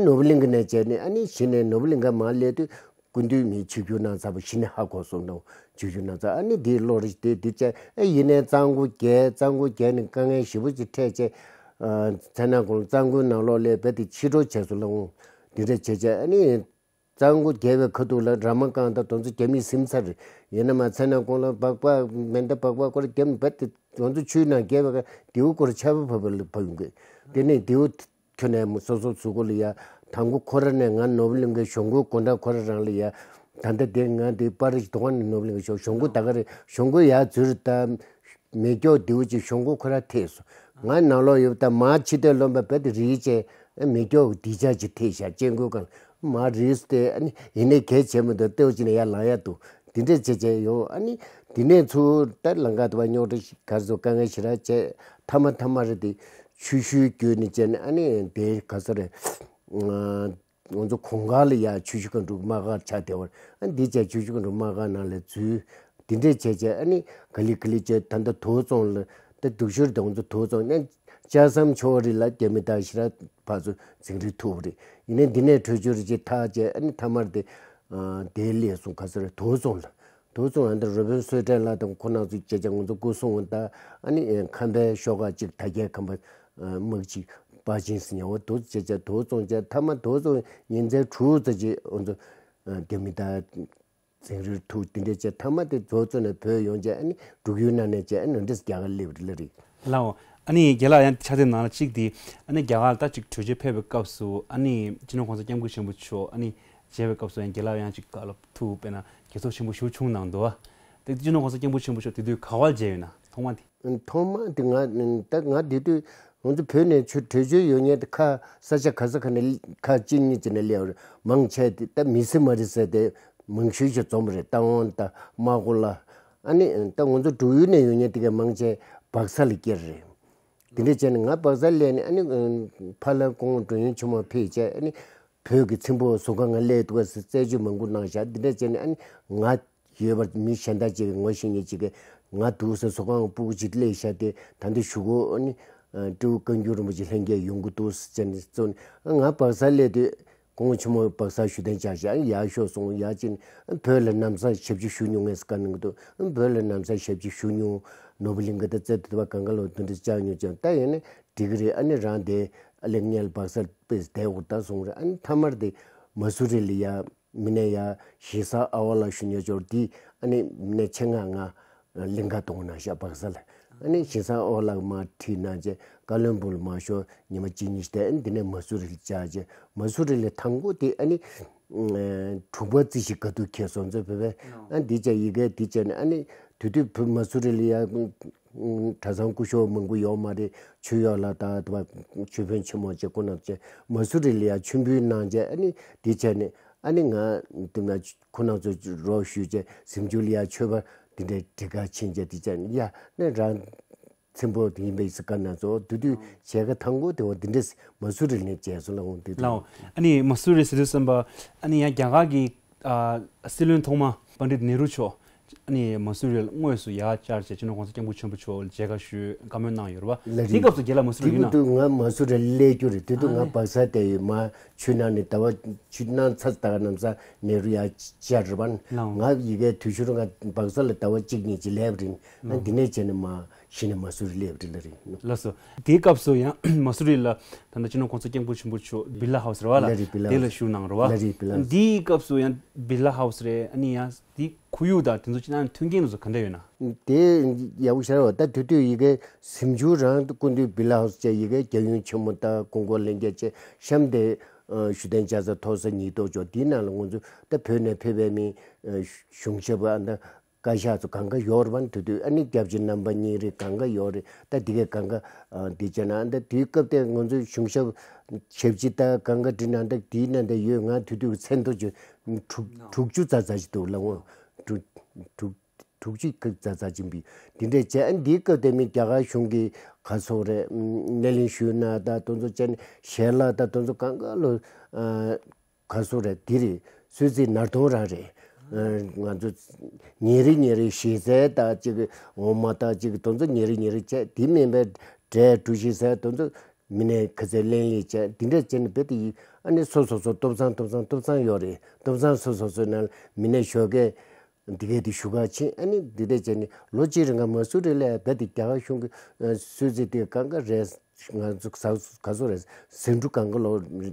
ནོར་བུ་གླིང་གི་ནས་བྱས་ནས་ཨ་ནི་གཞི་ནས་ནོར་བུ་གླིང་ག་མ་སླེབས་དུས་སྐུ་མདུན་མི་ཆིབས་བསྒྱུར་གནང་ཚར་བ་གཞི་ནས་ཧ་གོ་སོང་དང་ཆིབས་བསྒྱུར་གནང་ཚར་ཨ་ནི་དེའི་བློ་རིག་དེ་དེ་བྱས་ཨ་ཡིན་ནས་གཙང་པོ་རྒྱལ་གཙང་པོ་རྒྱལ་ནས་དཀའ་ངལ་ཞེ་པོ་ཅིག་འཕྲད་བྱས་ཚེ་ན་ཁོང་གཙང་པོའི་ནང་ལོགས་སླེབས་པས་དེ་ཕྱི་དྲོ་བྱས་སོང་ལ་འོང་དེ་འདྲ་བྱས་བྱས་ཨ་ནི། གཙང་པོ་རྒྱལ་བའི་ཁ་ཐུག་ལ་ར་མ་ཀང་དང་དོན་ཚོ་རྒྱ་མིས་ཟིན་ཚར་རེད། ཡིན་ན་མ་ཚད་ན་ཁོང་ལ་སྦག་སྦག་མེ་མདའ་སྦག་སྦག་ཁོ་ར་རྒྱ་མི་བད་དེ་དོན་ཚོ་ཆུའི་ནང་རྒྱལ་བའི་ཁ་དེའུ་ཁོ་ར་ཆར་པ་བབས་པ་ལ་བབས་ཡོང་གི། དེ་ནས་དེའུ་ཁྱོད་ནས་སོ་སོ་གཟུགས་པོ་ལ་ཡ་དང་པོ་ཁོ་ར་ནས་ང་ནོར་བུ་གླིང་གའི་གཞུང་སྒོ་སྒོ་འགྲམ་ཁོ་ར་རང་ལ་ཡ་ད་ལྟ་དེ་ང་དེ་པར་ཞིག་དོ་ཁ་ནས་ནོར་བུ་གླིང་གའི་གཞུང་སྒོ་ད་ག་རེ་གཞུང་སྒོ་ཡ་འཛུལ་ད། མེ་སྒྱོགས་རྡེའུ་ཅིག་གཞུང་སྒོ་ཁོ་ར་ཐེག་སོང་། ང་ནང་ལོགས་ཡོད་པ་དང་མ་ཕྱི་ལྟས་རློམ་པ་བེ་དེ་རིའི་ཅན་མེ་སྒྱོགས་དེ་ཅག་ཅིག་ཐེག་ཤག་སྤྱན་སྒོའི་སྒང་མ་རིས་ཏེ་ཨ་ནི་ཡིན་ནའི་གལ་ཆེ་མི་འདུག་ལྟེའུ་ཅིག་ནས་ཡར་ལངས་ཡ་འདུག་དེ་འདྲས་བྱས་བྱས་ཡོང་ཨ་ནི་དེ་ནས་ཚུར་ད་ལང་ཀ་དུ་བ་རྙོག་དྲ་གར་སོང་དཀའ་ངལ་ཞེ་དྲག་བྱས་མཐའ་མ་མཐའ་མ་རེད་དེ་ཆུ་ཤུལ་བརྒྱུད་ནས་བྱས་ནས་ཨ་ནི་དེ་ག་ས་རེད། ང་ཚོ་གོང་དཀར་ལ་ཡ་ཆུ་ཤུལ་སྒང་དྲུག་དམག་སྒར་ཆགས་བསྡད་པ་རེད། ཨ་འདི་བྱས་ཆུ་ཤུལ་སྒང་དྲུག་དམག་སྒར་ནང་ལ་འཛུལ། འདི་འདྲས་བྱས་བྱས་ཨ་ནི་ག་ལི་ག་ལི་བྱས་ད་ལྟ་དོལ་རྫོང་ལ་ད་སྡུག་ཤོས་དང་ཚོ་དོལ་རྫོང་ནས་ལྕགས་ཟམ་ཕྱོགས་རིས་ལ་རྒྱ་མི་དང་ཞི་ར་ཕར་ཚུར་འཛིང་རེས་ཐུབ་པ་རེད། ཡིན་ནའི་འདི་ནས་བྲོས་བྱོལ་རེ་བྱས་ཐག་བཅད་ཨ་ནི་མཐའ་མར་དེ་དེ་སླེབས་སོང་ག་ས་རེད་དོལ་རྫོང་ལ། དོལ་རྫོང་ཨ་འདི་རུ་དཔོན་བསོད་བཀྲས་ལགས་དང་ཁོ་རང་ཚོ་བྱས་བྱས་ང་ཚོ་སྐུ་སྲུང་དང་ཨ་ནི་ཁམས་པའི་ཤོག་ཁག་ཅིག་དར་རྒྱས་ཁམས་པ་དམག་ཅིག་པ་ཅིན་སི་ཉ་བོ་དོལ་བྱས་བྱས་དོལ་རྫོང་བྱས་མཐའ་མ་དོལ་རྫོང་ཉིན་མཚན་དྲུག་ཙམ་ཅིག་ང་ཚོ་རྒྱ་མི་དང་། འཛིང་རེས་ཐུག་དེ་འདྲས་བྱས་མཐའ་མ་དེ་རྫོགས་ཚོ་ནས་བོད་ཡོང་བྱས་ཨ་ནི་འབྲུག་ཡུལ་ནང་ནས་བྱས་ཨ་ནི་འདྲས་རྒྱ་གར་སླེབས་རེད་ལ་རེད། ལའོ། ཨ་ནི་རྒན་ལགས་ཡང་ཆ་ཚང་ནང་ལ་གཅིག་དེ་ཨ་ནི་རྒྱ་གར་ལ་ད་ཅིག་བྲོས་བྱོལ་ཕེབས་པའི་སྐབས་སུ་ཨ་ནི་སྤྱི་ནོར་གོང་ས་སྐྱབས་མགོན་ཆེན་པོ་མཆོག་ཨ་ནི་མཇལ་བའི་སྐབས་སུ་ཡང་རྒན་ལགས་ཡང་ཅིག་བཀའ་སློབ་ཐུགས་དཔེར་ན་དགེ་ཚོགས་ཆེན་པོ་ཞུ་བྱུང་གནང་འདུག་བ། དེ་སྤྱི་ནོར་གོང་ས་སྐྱབས་མགོན་ཆེན་པོ་མཆོག་དེ་དུས་ག་བར་མཇལ་ཡོད་ན་ཐོག་མ་དེ། ཐོག་མ་དེ་ང་ད་ང་དེ་དུས་ང་ཚོ་བོད་ནས་ཆུ་བྲོས་བྱོལ་ཡོད་མཁན་དེ་ཁ་ས་ཆ་ག་ས་ག་ནས་ཁ་གཅིག་གཉིས་ཅིག་ནས་སླེབས་རེད། མང་ཆེ་དེ་ད་མི་སེར་མ་རེད་ཟེར་དེ་མང་ཤོས་ཤིག་འཛོམས་རེད། རྟ་དབང་དང་རྨ་སྒོ་ལ་ཨ་ནི་ད་ང་ཚོ་འབྲུག་ཡུལ་ནས་ཡོད་མཁན་དེ་ག་མང་ཆེ་སྦག་ས་ལ་སྐྱེལ་རེད། དེ་འདྲ་བྱས་ནས་ང་སྦག་ས་སླེབས་ནས་ཨ་ནི་ཕ་ལ་སྐུ་ངོ་མགྲོན་གཡོག་ཆེན་མོ་ཕེབས་བྱས་ཨ་ནི་བོད་ཀྱི་ཚེམ་བུ་ཟུར་ཁང་ང་སླེབས་འདུག་ག་ཟེར་རྩད་གཅོད་མང་པོ་གནང་བཞག་འདི་འདྲ་བྱས་ནས་ཨ་ནི་ང་ཡོད་པར་མི་གཞན་དག་ཅིག་གིས་ངོ་ཤེས་མཁན་ཅིག་གིས་ང་འདུག་ཟེར་ཟུར་ཁང་སྤུ་གུ་ཅིག་སླེབས་བཞག་སྟེ་ད་འདི་གཞུག་གུ་ཨ་ནི་སྤྲེའུ་བཀའ་འགྱུར་རིན་པོ་ཆེ་ལྷན་རྒྱས་ཡོང་གི་འདུག་ཟེར་བྱས་ནས་བཙལ་ནས་ང་སྦག་ས་སླེབས་དུས་སྐུ་ངོ་ཆེན་མོ་སྦག་ས་བཞུགས་གདན་འཇགས་བཞག་ཡར་ཤོག་གསུངས། ཡར་ཕྱིན་བོད་ལ་ན་བཟའ་ཞབས་ཕྱི་ཞུ་མྱོང་ངས་བཀའ་གནང་གི་འདུག་བོད་ལ་ན་བཟའ་ཞབས་ཕྱི་ཞུ་མྱོང་། ནོར་བུ་གླིང་ག་ད་རྩེ་དེ་བ་གང་ག་ལོ་དུ་འདྲ་བཅར་མྱོང་ཀྱང་ད་ཡིན་ན་འགྲིག་གི་རེད། ཨ་ནི་རང་དེ་ཨ་ལེ་ངལ་སྦག་ས་དཔེ་བསྡད་འོར་ད་གསུངས་རེད། ཨ་ནི་མཐའ་མར་དེ་མ་སུ་རི་ལ་ཡ། མི་ནས་ཡ་ཞིང་ས་ཨ་བ་ལ་ཞུ་ཉེ་ཅོར་དེ་ཨ་ནི་མི་ནས་ཆེད་མངགས་ང་གླིང་ག་གཏོང་ན་ཤ་སྦག་ས་ལ་ཨ་ནི་ཞིང་ས་ཨ་བ་ལ་མ་ཁྲིད་ན་ཅེ་ཀ་ལོན་སྦུག་ལ་མ་ཤོ་ཉི་མ་གཅིག་གཉིས་ཤི་དེ་ཨ་ནི་དེ་ནས་མ་སུ་རི་ལ་བཅར་ཅེ་མ་སུ་རི་ལ་དང་པོ་དེ་ཨ་ནི་དྲུག་པ་རྩི་ཞིག་ག་དུས་ཁེལ་སོང་ཚོད་བོད་པས་ཨ་ནི་དེ་ཅེ་ཡི་གེ་དེ་ཅེ་ནི་ཨ་ནི་དུས་དུས་བོད་མ་སུ་རི་ལ་ཡ། གྲྭ་ཚང་སྐུ་ཞབས་མང་པོ་ཡོད་མ་རེད། ཆོས་གཡོག་ལ་ད་དུ་བ་ཆོས་དཔོན་ཆེན་མོ་ཅེ་ཁོ་ན་ཅེ་མ་སུ་རི་ལ་ཡ་མཆོད་འབུལ་གནང་ཅེ་ཨ་ནི་དེ་བྱས་ནས་ཨ་ནི་ང་དེ་ན་ཁོ་ན་ཚོ་རོགས་ཞུས་ཅེ་གཟིམ་ཆུང་ལ་ཡ་མཆོད་པ་དེ་འདྲའི་དྲི་ག་ཕྱིན་ཅེ་དེ་བྱས་ནས་ཡ་ནི་རང་ཚེམ་བུ་ཡིན་པའི་སི་ཀ་ན་ཚོ་དུ་དུ་བྱས་ཀ་ཐང་གོ་དེ་བ་དེ་འདྲས་མ་སུ་རི་ལ་ནས་བྱས་སོང་ལ་འོང་དེ་ལའོ། ཨ་ནི་མ་སུ་རི་ཟེར་དུས་བསམ་པ་ཨ་ནི་ཡ་རྒྱ་གར་གི་ཨ་སྲིད་བློན་ཐོག་མ་པཎ་ཌིཏ་ནེ་རུ་མཆོག་ཨ་ནི་མ་སུ་རི་ལ་དངོས་སུ་ཡར་བཅར་བྱས་སྤྱི་ནོར་གོང་ས་སྐྱབས་མགོན་ཆེན་པོ་མཆོག་ལ་མཇལ་ཁ་ཞུས་བཀའ་མོལ་གནང་ཡོད་རེད་བ། ལ་རེད། དེ་སྐབས་སུ་རྒན་ལགས་མ་སུ་རི་དེ་ཡིན་ན། གུ་དུས་ང་མ་སུ་རི་སླེབས་རྒྱུ་རེད། དེ་དུས་ཨ་ང་ལེ། སྦག་ས་དེ་ཡོད་མ་ཆུ་ནང་ནས་ཟླ་བ་ཆུ་ནང་ཚ་ཟླ་ག་ནམ་ས་ནེ་རུ་ཡར་བཅར་རེད་བ། ལའོ། ང་ཡི་གེ་དུས་ཤུར་ང་སྦག་ས་ལ་ཟླ་བ་གཅིག་གཉིས་ཅིག་སླེབས་རིང་ང་འདི་ནས་བྱས་ནས་མ་གཞི་ནས་མ་སུ་རི་སླེབས་རེད་ལ་རེད། ལགས་སོ། དེའི་སྐབས་སུ་ཡང་མ་སུ་རི་ལ་ད་ལྟ་སྤྱི་ནོར་གོང་ས་སྐྱབས་མགོན་ཆེན་པོ་མཆོག་བི་ལ་ཧའུ་སི་རེད་བ་ལ། ལ་རེད། བི་ལ་དེ་ལ་ཧའུ་སི་བཞུགས་གནང་རེད་བ། ལ་རེད། བི་ལ་ཧའུ་སི། འདིའི་སྐབས་སུ་ཡང་བི་ལ་ཧའུ་སི་རེད། ཨ་ནི་ཡང་འདི་ཁོར་ཡུག་དང་དེ་ཚོ་སྤྱི་བཏང་མཐུན་རྐྱེན་དེ་ཚོ་ག་འདྲ་ཡོད་ན། དེ་ཡག་པོ་ཞེ་དྲག་བ། ད་དུས་དུས་ཡི་གེ་གཟིམ་ཆུང་རང་སྐུ་མདུན་བི་ལ་ཧའུ་སི་བཅས་ཡི་གེ་རྒྱལ་ཡོངས་ཆེན་མོ་ད་ཀུན་སྒོ་ལྷན་རྒྱས་བཅས་གཤམ་དེ་ ཨ་ཞུ་བདེན་ཆ་ས་མཐོ་ས་ཉིས་ཐོག་ཅོག་འདི་ནང་ལ་ང་ཚོ་ད་བོད་ནས་ཕེབས་པའི་མི་ཨ་གཞུང་ཞབས་ཨ་ད་བཀའ་ཤག་ཚོ་གང་ག་ཡོད་རེད་པ། དེ་དུས་ཨ་ནི་སྐྱབས་རྗེ་རྣམ་པ་གཉིས་རེད། གང་ག་ཡོད་རེད། ད་འདི་གས་གང་ག་ཨ་འདི་བྱས་ན་ཨ་ད་དེའི་སྐབས་དེ་ང་ཚོའི་གཞུང་ཞབས་ཞབས་ཕྱི་ད་གང་ག་འདྲི་ན་ད་དེའི་ནང་ད་ཡོད། ང་དེ་དུས་ཀྱི་མཚན་ཐོ་ཅིག་དྲུག་དྲུག་ཅུ་ཙམ་ཙམ་ཞིག་འདུག་ལ། འོ་དྲུག་དྲུག་དྲུག་ཅུ་ཙམ་ཙམ་ཅིག་འབུལ། འདི་འདྲས་བྱས། ཨ་འདིའི་སྐབས་དེ་མི་རྒྱ་གར་གཞུང་གི་ག་ཚོད་རེད། སྣེ་ལེན་ཞུས་ན་ད་དེ་ཚོ་བྱས་ནས་ཞལ་ལག་ད་དེ་ཚོ་གང་ག་ལོ་ཨ་ག་ཚོད་རེད། འདི་རེད། གསོལ་ཚིགས་ནར་གདོང་རང་རེད། ཨ་ང་ཚོ་ཉིན་རེ་ཉིན་རེ་ཞལ་ཟས་ད་ཅིག་འོ་མ་ད་ཅིག་དེ་ཚོ་ཉིན་རེ་ཉིན་རེ་བྱས། འདི་མིན་པའི་འབྲས་གྲུ་བཞི་ཟས་དེ་ཚོ་མི་སྣས་ག་ཚོད་ལེན་ལེན་བྱས། འདི་འདྲས་བྱས་ནས་རྦད་དེ་ཡིན། ཨ་ནི་སོ་སོ་སོ་ཐོབ་ཐང་ཐོབ་ཐང་ཐོབ་ཐང་ཡོད་རེད། ཐོབ་ཐང་སོ་སོ་སོའི་ནང་མི་སྣས་ཞོགས་ཀས་འདི་གས་དེ་ཞུ་ག་ཕྱིན། ཨ་ནི་འདི་འདྲས་བྱས་ནས་ལོ་གཅིག་རིང་ག་མ་སུ་རི་ལ་རྦད་དེ་རྒྱ་གར་གཞུང་གི་ཨ་གསོལ་ཚིགས་དེ་གང་ག་རེད། ང་ཚོ་ག་ག་ཚོད་རེད། ཟིང་འཁྲུག་གང་ག་ལོ་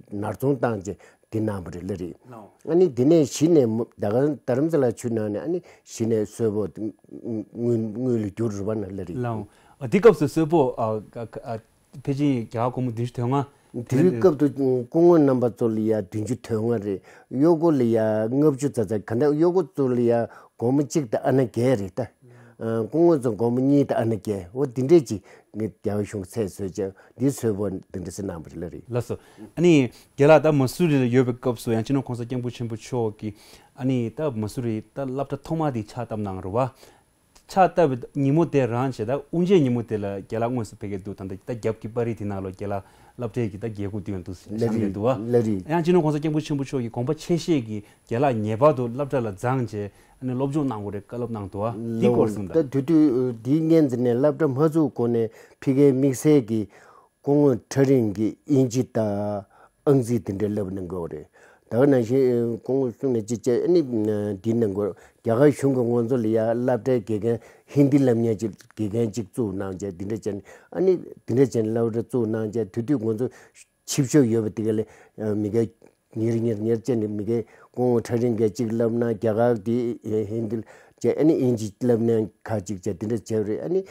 ནར་ཚོང་བཏང་བྱས་འདི་གནང་བ་རེད་ལ་རེད། ལའོ། ཨ་ནི་འདི་ནས་གཞི་ནས་མ་ད་ག་རྡ་རམ་ས་ལ་ཆུ་ནང་ནས་ཨ་ནི་གཞི་ནས་གསོལ་ཕོགས་དངུལ་དངུལ་ལ་བསྒྱུར་རུ་བ་ན་ལ་རེད། ལའོ། ཨ་དེ་སྐབས་སུ་གསོལ་ཕོགས་ཨ་ཨ་ཨ་ཕལ་ཆེར་རྒྱ་གར་སྒོར་མོ་བདུན་ཅུ་དོན་ལྔ། དེའི་སྐབས་དུ་སྐུ་ངོ་རྣམ་པ་ཚོ་ལ་ཡ་བདུན་ཅུ་དོན་ལྔ་རེད། གཡོག་པོ་ལ་ཡ་ལྔ་བཅུ་ཙམ་ཙམ། ག་འདྲ་གཡོག་པོ་ཚོ་ལ་ཡ་སྒོར་མོ་གཅིག་དང་ཨ་ན་བརྒྱད་རེད་ད། ཨ་སྐུ་ངོ་ཚོ་སྒོར་མོ་གཉིས་དང་ཨ་ན་བརྒྱད། འོ་འདི་འདྲས་ཅིག་ངས་རྒྱ་གར་གཞུང་ཚད་བཟོས་བྱས་འདི་གསོལ་ཕོགས་འདི་འདྲས་སེ་གནང་བ་རེད་ལ་རེད། ལགས་སོ། ཨ་ནི་རྒན་ལགས་ད་མ་སུ་རི་ལ་ཡོད་པའི་སྐབས་སུ་ཡང་སྤྱི་ནོར་༸གོང་ས་༸སྐྱབས་མགོན་ཆེན་པོ་མཆོག་གིས་ཨ་ནི་ད་མ་སུ་རི་ད་སློབ་གྲྭ་ཐོག་མ་དེ་ཕྱག་བཏབ་གནང་རེད་བ། ཕྱག་བཏབ་པའི་ཉིན་མོ་དེ་རང་བྱས། ད་དབུ་འབྱེད་ཉིན་མོ་དེ་ལ་རྒན་ལགས་དངོས་སུ་ཕེབས་ཀྱི་འདུག་ད་ལྟ་ད་རྒྱབ་ཀྱི་པར་རིས་དེ་ནང་ལོ་རྒན་ལགས་སློབ་གྲྭའི་གི་ད་རྒྱལ་སྒོ་དེ་ཡང་འདུག་ལ་བཞེངས་ཀྱི་རེད། འདུག་བ། ལ་རེད། ཡང་སྤྱི་ནོར་༸གོང་ས་༸སྐྱབས་མགོན་ཆེན་པོ་མཆོག་གིས་དགོངས་པ་ཆེ་བཞེས་ཀྱིས་རྒན་ལགས་ངེས་པར་དུ་སློབ་གྲྭ་ལ་འཛོམས་བྱས་ཨ་ནི་སློབ་སྦྱོང་གནང་དགོས་རེད་བཀའ་སློབ་གནང་འདུག་བ། འདི་སྐོར་གསུངས་དང་། ད་དུས་དུས་འདིའི་སྔོན་ཙམ་ནས་སློབ་གྲྭ་མ་བཙུགས་གོང་ནས་ཕ་གིའི་དམིགས་བསལ་གྱི་སྐུ་ངོ་ཁྲ་རིང་གིས་དབྱིན་ཇི་དང་ཨང་རྩིས་དེ་འདྲའི་བསླབ་གནང་གི་ཡོད་རེད། ད་ག་ནང་བཞིན་སྐུ་ངོ་གསུང་ནས་ཅི་བྱས་ཨ་ནི་འདི་གནང་གི་ཡོད་རེད། རྒྱ་གར་གཞུང་གིས་ང་ཚོ་ལ་ཡ་སློབ་གྲྭའི་དགེ་རྒན་ཧིན་དི་བསླབ་མཁན་ཅིག་དགེ་རྒན་ཅིག་བཙུགས་གནང་བྱས་འདི་འདྲ་བྱས་ནས་ཨ་ནི་འདི་འདྲ་བྱས་ནས་སློབ་གྲྭ་བཙུགས་གནང་བྱས་དེ་དུས་ང་ཚོ་ཕྱི་ཕྱོགས་ཡོད་པ་དེ་ག་ལས་མི་གའི་ཉེར་ཉེར་ཉེར་བྱས་ནས་མི་གའི་སྐུ་ངོ་ཁྲ་རིང་གིས་གཅིག་བསླབ་ན་རྒྱ་གར་དེ་ཧིན་དི་བྱས་ཨ་ནི་དབྱིན་ཇི་བསླབ་ན་ཁ་ཅིག་བྱས་འདི་འདྲ་བྱས་རེད། ཨ་ནི།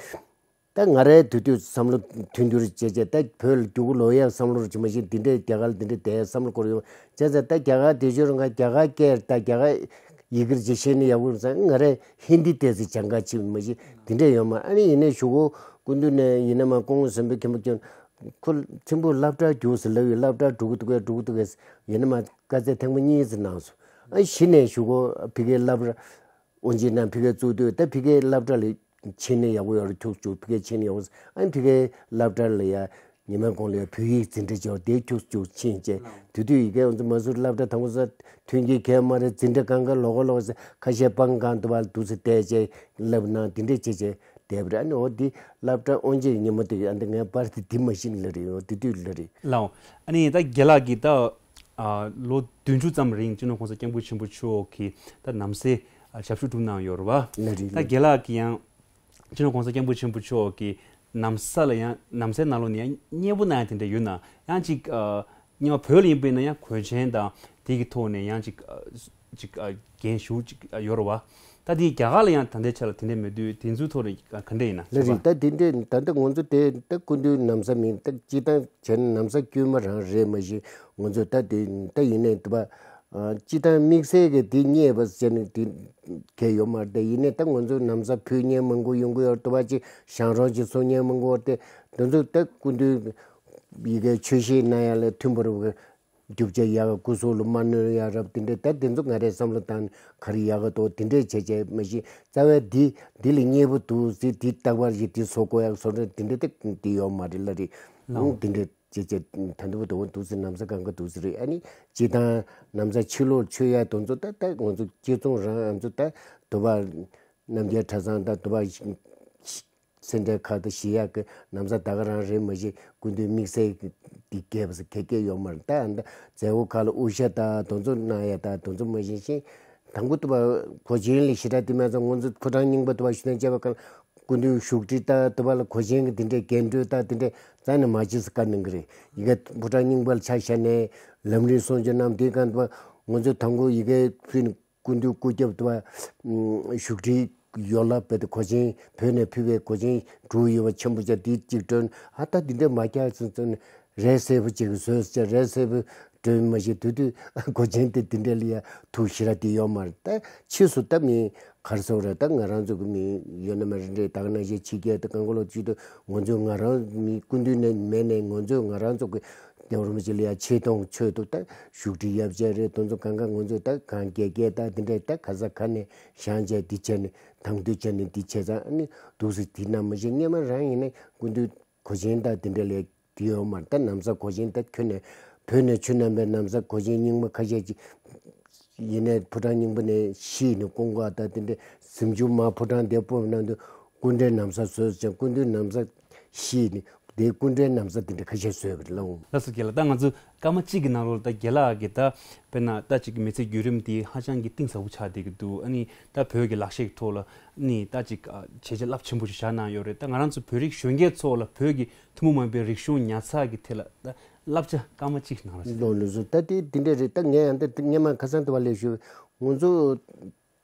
ད་ང་རའི་དུས་དུས་བསམ་བློ་མཐུན་འགྱུར་བྱས་བྱས་ད་བོད་ལ་རྒྱུག་ལོག་ཡག་བསམ་བློ་རུ་ཅི་མ་ཤེས་འདི་འདྲའི་རྒྱ་གར་ལ་འདི་འདྲའི་བསྡད་བསམ་བློ་འཁོར་ཡོང་བྱས་ཙང་ད་རྒྱ་གར་དེ་ཞོར་ང་རྒྱ་གར་སྐད་ད་རྒྱ་གར་ཡི་གེར་ཅི་ཤེས་ནི་ཡག་པོ་རེད་ཙང་ང་རའི་ཧིན་དི་ཏོག་ཙམ་སྦྱང་ག་ཅི་མ་ཤེས་འདི་འདྲའི་ཡོད་མ་རེད། ཨ་ནི་ཡིན་ནའི་གཞུག་གུ་སྐུ་མདུན་ནས་ཡིན་ན་མ་སྐུ་ངོ་བཟང་པོ་མཁན་པོ་ཁྱོད་ཁོ་ཚེམ་བུ་སློབ་གྲྭར་རྒྱུགས་ཟེར་ལབ་ཡོད། སློབ་གྲྭར་འགྲོ་གི་འདུག་གས་འགྲོ་གི་འདུག་གས་ཡིན་ན་མ་དཀའ་ཚེགས་ཐེངས་མ་གཉིས་ཙམ་གནང་སོང་། ཨ་གཞི་ནས་གཞུག་གུ་ཕ་གིའི་སློབ་གྲྭ་དབུ་འབྱེད་ནང་ཕ་གིར་བཙུགས་དུས་ད་ཕ་གིའི་སློབ་གྲྭ་ལ་ཕྱིན་ནས་ཡག་པོ་ཡོད་རེད། ཁྱུག་ཁྱུག་ཕ་གིར་ཕྱིན་ནས་ཡག་པོ། ཨ་ནི་ཕ་གིའི་སློབ་གྲྭ་ལ་ཡ་ཉི་མའི་གོང་ལ་ཡ་བོད་ཡིག་འཛིན་གྲྭ་ཅིག་ཡོད་རེད། དེ་ཁྱུག་ཁྱུག་ཕྱིན་བྱས་དེ་དུས་ཡི་གེ་ང་ཚོ་མ་སུ་རི་སློབ་གྲྭ་དང་པོ་ས་མཐུན་རྐྱེན་གང་ཡང་མ་རེད། འཛིན་གྲྭ་གང་ག་ལོགས་ཀ་ལོགས་ཀ་ས་ཁ་ཤས་སྤང་གང་དུ་བ་ལ་འདུག་སེ་བསྡད་བྱས་བསླབ་གནང་དེ་འདྲས་བྱས་བྱས་བསྡད་པ་རེད། ཨ་ནི་འོ་དེ་སློབ་གྲྭ་དབུ་འབྱེད་ཉིན་མོ་དེ་ཨ་འདི་ངའི་པར་དེ་དེ་མ་ཤེས་ལ་རེད། འོ་དེ་དུས་ལ་རེད། ལའོ། ཨ་ནི་ད་རྒན་ལགས་ཀྱིས་ད་ཨ་ལོ་བདུན་ཅུ་ཙམ་རིང་སྤྱི་ནོར་༸གོང་ས་༸སྐྱབས་མགོན་ཆེན་པོ་མཆོག་གིས་ད་ནམ་སའི་ཨ་ཞབས་ཞུ་སྒྲུབ་གནང་ཡོད་རེད་བ། ལ་རེད། ད་རྒན་ལགས་ཀྱིས་ཡང་སྤྱི་ནོར་༸གོང་ས་༸སྐྱབས་མགོན་ཆེན་པོ་མཆོག་གིས་ནམ་ས་ལ་ཡང་ནམ་སའི་ནང་ལོགས་ནས་ཡང་མཉེས་པོ་གནང་ཡ་དེ་འདྲ་ཡོད་ན་ཡང་ཅིག་ཨ་སྔོན་མ་བོད་ལ་ཡིན་པ་ཡིན་ན་ཡང་གོས་ཆེན་དང་དེ་གི་ཐོག་ནས་ཡང་ཅིག་ཨ་ཅིག་ཨ་འགན་ཞུ་ཅིག་ཨ་ཡོད་རེད་བ། ད་དེ་རྒྱ་གར་ལ་ཡང་ད་ལྟའི་ཆ་ལ་དེ་འདྲ་མེད་དུས་དེ་ཚོའི་ཐོག་ནས་ག་འདྲ་ཡིན་ན་ལ་རེད། ད་དེ་འདྲས་ད་ལྟ་ང་ཚོ་དེ་ད་སྐུ་མདུན་ནམ་ས་མིན་ད་སྤྱི་བཏང་བྱས་ན་ནམ་ས་དཀྱུས་མ་རང་རེད་མ་གཞི་ང་ཚོ་ད་དེ་ད་ཡིན་ནའི་དུ་བ་ཨ་སྤྱི་བཏང་དམིགས་བསལ་གྱི་དེ་རྙེད་པ་ཟེར་ནས་དེ་གལ་ཡོད་མ་རེད། ད་ཡིན་ནའི་ད་ང་ཚོ་ནམ་ས་ཕུལ་མཁན་མང་པོ་ཡོང་གི་ཡོད་དུ་བ་ཅིག་ཞང་རོགས་ཅིག་སོང་མཁན་མང་པོ་ཡོད་དེ་དེ་ཚོ་ད་སྐུ་མདུན་ཡི་གེ་ཆོས་བཤད་གནང་ཡ་ལ་མཐུན་པ་རུ་རྒྱུ་ཆ་ཡག་སྐུ་གཟུགས་ལ་མ་གནོད་ཡ་རབས་དེ་འདྲས་ད་དེ་ཚོ་ང་རའི་བསམ་བློ་བཏང་ག་རེ་ཡག་ག་འདུག་དེ་འདྲས་བྱས་བྱས་མ་གཞི་རྩ་བའི་འདི་འདི་ལ་མཉེས་པོ་འདུག་ཟེར་འདི་རྟག་པར་ཞིག་འདི་བཟོ་དགོས་ཡག་བཟོ་འདྲ་དེ་འདྲས་ད་འདི་ཡོད་མ་རེད་ལ་རེད། ལའོ། ཨང་དེ་འདྲས་བྱས་བྱས་ད་འདི་བ་དོ་འདུག་ཟེར་ནམ་ས་གང་ག་འདུག་ཟེར་རེད། ཨ་ནི་སྤྱི་བཏང་ནམ་ས་ཕྱི་ལོགས་ཆོས་ཡ་དེ་ཚོ་ད་ད་ང་ཚོ་སྤྱི་ཚོགས་རང་ང་ཚོ་ད་དུ་བ་རྣམ་རྒྱལ་གྲྭ་ཚང་ད་དུ་བ་སེ་འབྲས་དགའ་ལྡན་ཞི་ཡག་གི་ནམ་ས་ད་ག་རང་རེད་མ་གཞི་སྐུ་མདུན་དམིགས་བསལ་གྱི་འདི་རྒྱས་པ་ཟེར་ག་ག་ཡོད་མ་རེད། ད་ཨ་ནི་ད་མཛད་སྒོ་ཁག་ལ་དབུ་ཞྭ་ད་དེ་ཚོ་གནང་ཡ་ད་དེ་ཚོ་མ་གཞི་ཤིང་དང་པོ་དུ་བ་གོས་ཆེན་ལ་ཞེ་དྲག་དེ་མ་ཚང་ང་ཚོ་ཕོ་བྲང་རྙིང་པ་དུ་བ་ཞུ་དན་བཅས་པ་གང་སྐུ་མདུན་བཞུགས་ཁྲི་ད་དུ་བ་ལ་གོས་ཆེན་གྱི་དེ་འདྲའི་རྒྱན་སྤྲོས་ད་དེ་འདྲའི་རྩ་ནས་མ་བྱེད་ཟེར་བཀའ་གནང་གི་རེད། ཡི་གེ་ཕོ་བྲང་རྙིང་པ་ལ་ཕྱག་བཞག་ནས་ལམ་རིམ་གསུང་ཆོས་གནང་དེ་གང་དུ་བ་ང་ཚོ་དང་པོ་ཡི་གེ་ཕུལ་ནས། སྐུ་མདུན་སྐུ་རྒྱབ་དུ་བ་བཞུགས་ཁྲིའི་ཡོ་ལ་བེ་དེ་གོས་ཆེན་བོད་ནས་ཕུལ་བའི་གོས་ཆེན་འབྲུ་ཡོད་པ་ཆེན་པོ་ཅག་འདི་གཅིག་སྤྲོན། ཨ་ད་འདི་འདྲ་མ་རྒྱག་ཚུན་ཚོད་རས་སེར་པོ་ཅིག་བཟོས་ཟེར་རས་སེར་པོ་ དོན་མ་ཤེས་དུས་དུས་གོ་ཆེན་དེ་དེ་འདྲ་ལ་ཡ་ཐུག་ཤི་ར་དེ་ཡོད་མ་རེད། ད་ཕྱིས་སུ་ད་མི་གར་སོང་རེད། ད་ང་རང་ཚོ་གི་མི་ཡོད་ན་མ་རེད་འདྲེ་ད་ག་ནང་བཞིན་ཕྱི་རྒྱལ་དུ་གང་ག་ལོ་བཅུ་དུ་ང་ཚོས་ང་རང་མི་སྐུ་མདུན་ནས་མེད་ནས་ང་ཚོས་ང་རང་ཚོ་གི་དེ་རུ་མི་ཅི་ལ་ཡ་ཆེ་མཐོང་ཆོད་དུ་ད་བཞུགས་ཁྲི་ཡབ་ཆེ་རེད། དེ་ཚོ་གང་ག་ང་ཚོས་ད་གང་རྒྱལ་རྒྱལ་ད་དེ་འདྲས་ད་ག་ས་ག་ནས་བཞེངས་བྱས་འདི་བྱས་ནས་དང་དུ་བྱས་ནས་འདི་བྱས་ཙང་ཨ་ནི་འདུག་སེ་དེ་ན་མ་གཞི་སྔོན་མ་རང་ཡིན་ན་སྐུ་མདུན་གོ་ཆེན་ད་དེ་འདྲས་ལས་དེ་ཡོད་མ་རེད། ད་ན་བཟའ་གོ་ཆེན་ད་ཁྱོན་ནས་བོད་ནས་ཆུ་ནང་པའི་ན་བཟའ་གོ་ཆེན་རྙིང་མ་ཁ་ཤས་ཅིག་ཡིན་ནའི་ཕོ་བྲང་རྙིང་པ་ནས་ཤི་ནས་ཀུན་དགའ་ད་དེ་འདྲས་གཟིམ་ཆུང་མ་ཕོ་བྲང་དེ་སྤོ་ནང་དུ་སྐུ་འདྲའི་ན་བཟའ་བཟོས་ཀྱང་སྐུ་མདུན་ན་བཟའ་ཤི་ནས་དེ་སྐུ་འདྲའི་ན་བཟའ་དེ་འདྲ་ཁ་ཤས་བཟོས་པ་རེད་ལགས། ལགས་སོ་རྒན་ལགས། ད་ང་ཚོ་སྐར་མ་གཅིག་གི་ནང་ལོགས་ལ་ད་རྒན་ལགས་ཀྱིས་ད་དཔེར་ན་ད་ཅིག་མི་ཚེ་བརྒྱུད་རིམ་དེ་ཧ་ཅང་གི་གཏིང་ཟབ་པོ་ཆགས་བསྡད་ཀྱི་འདུག་ཨ་ནི་ད་བོད་ཀྱི་ལག་ཤེས་ཀྱི་ཐོག་ལ་ནི་ད་ཅིག་བྱས་རྗེས་རླབས་ཆེན་པོ་ཞིག་བཞག་གནང་ཡོད་རེད། ད་ང་རང་ཚོ་བོད་རིགས་གཞོན་སྐྱེས་ཚོ་ལ་བོད་ཀྱི་ཐུན་མོང་མ་ཡིན་པའི་རིག་གཞུང་ཉར་ཚགས་ཀྱི་ཐད་ལ་ད་བསླབ་བྱ་སྐར་མ་གཅིག་གནང་རོགས་ཞུ། ལགས་ལགས་སོ། ད་དེ་དེ་འདྲ་རེད། ད་ངས་ཡང་ད་སྔོན་མ་ཁ་སང་དུ་བ་ལས་ཞུ་ང་ཚོ་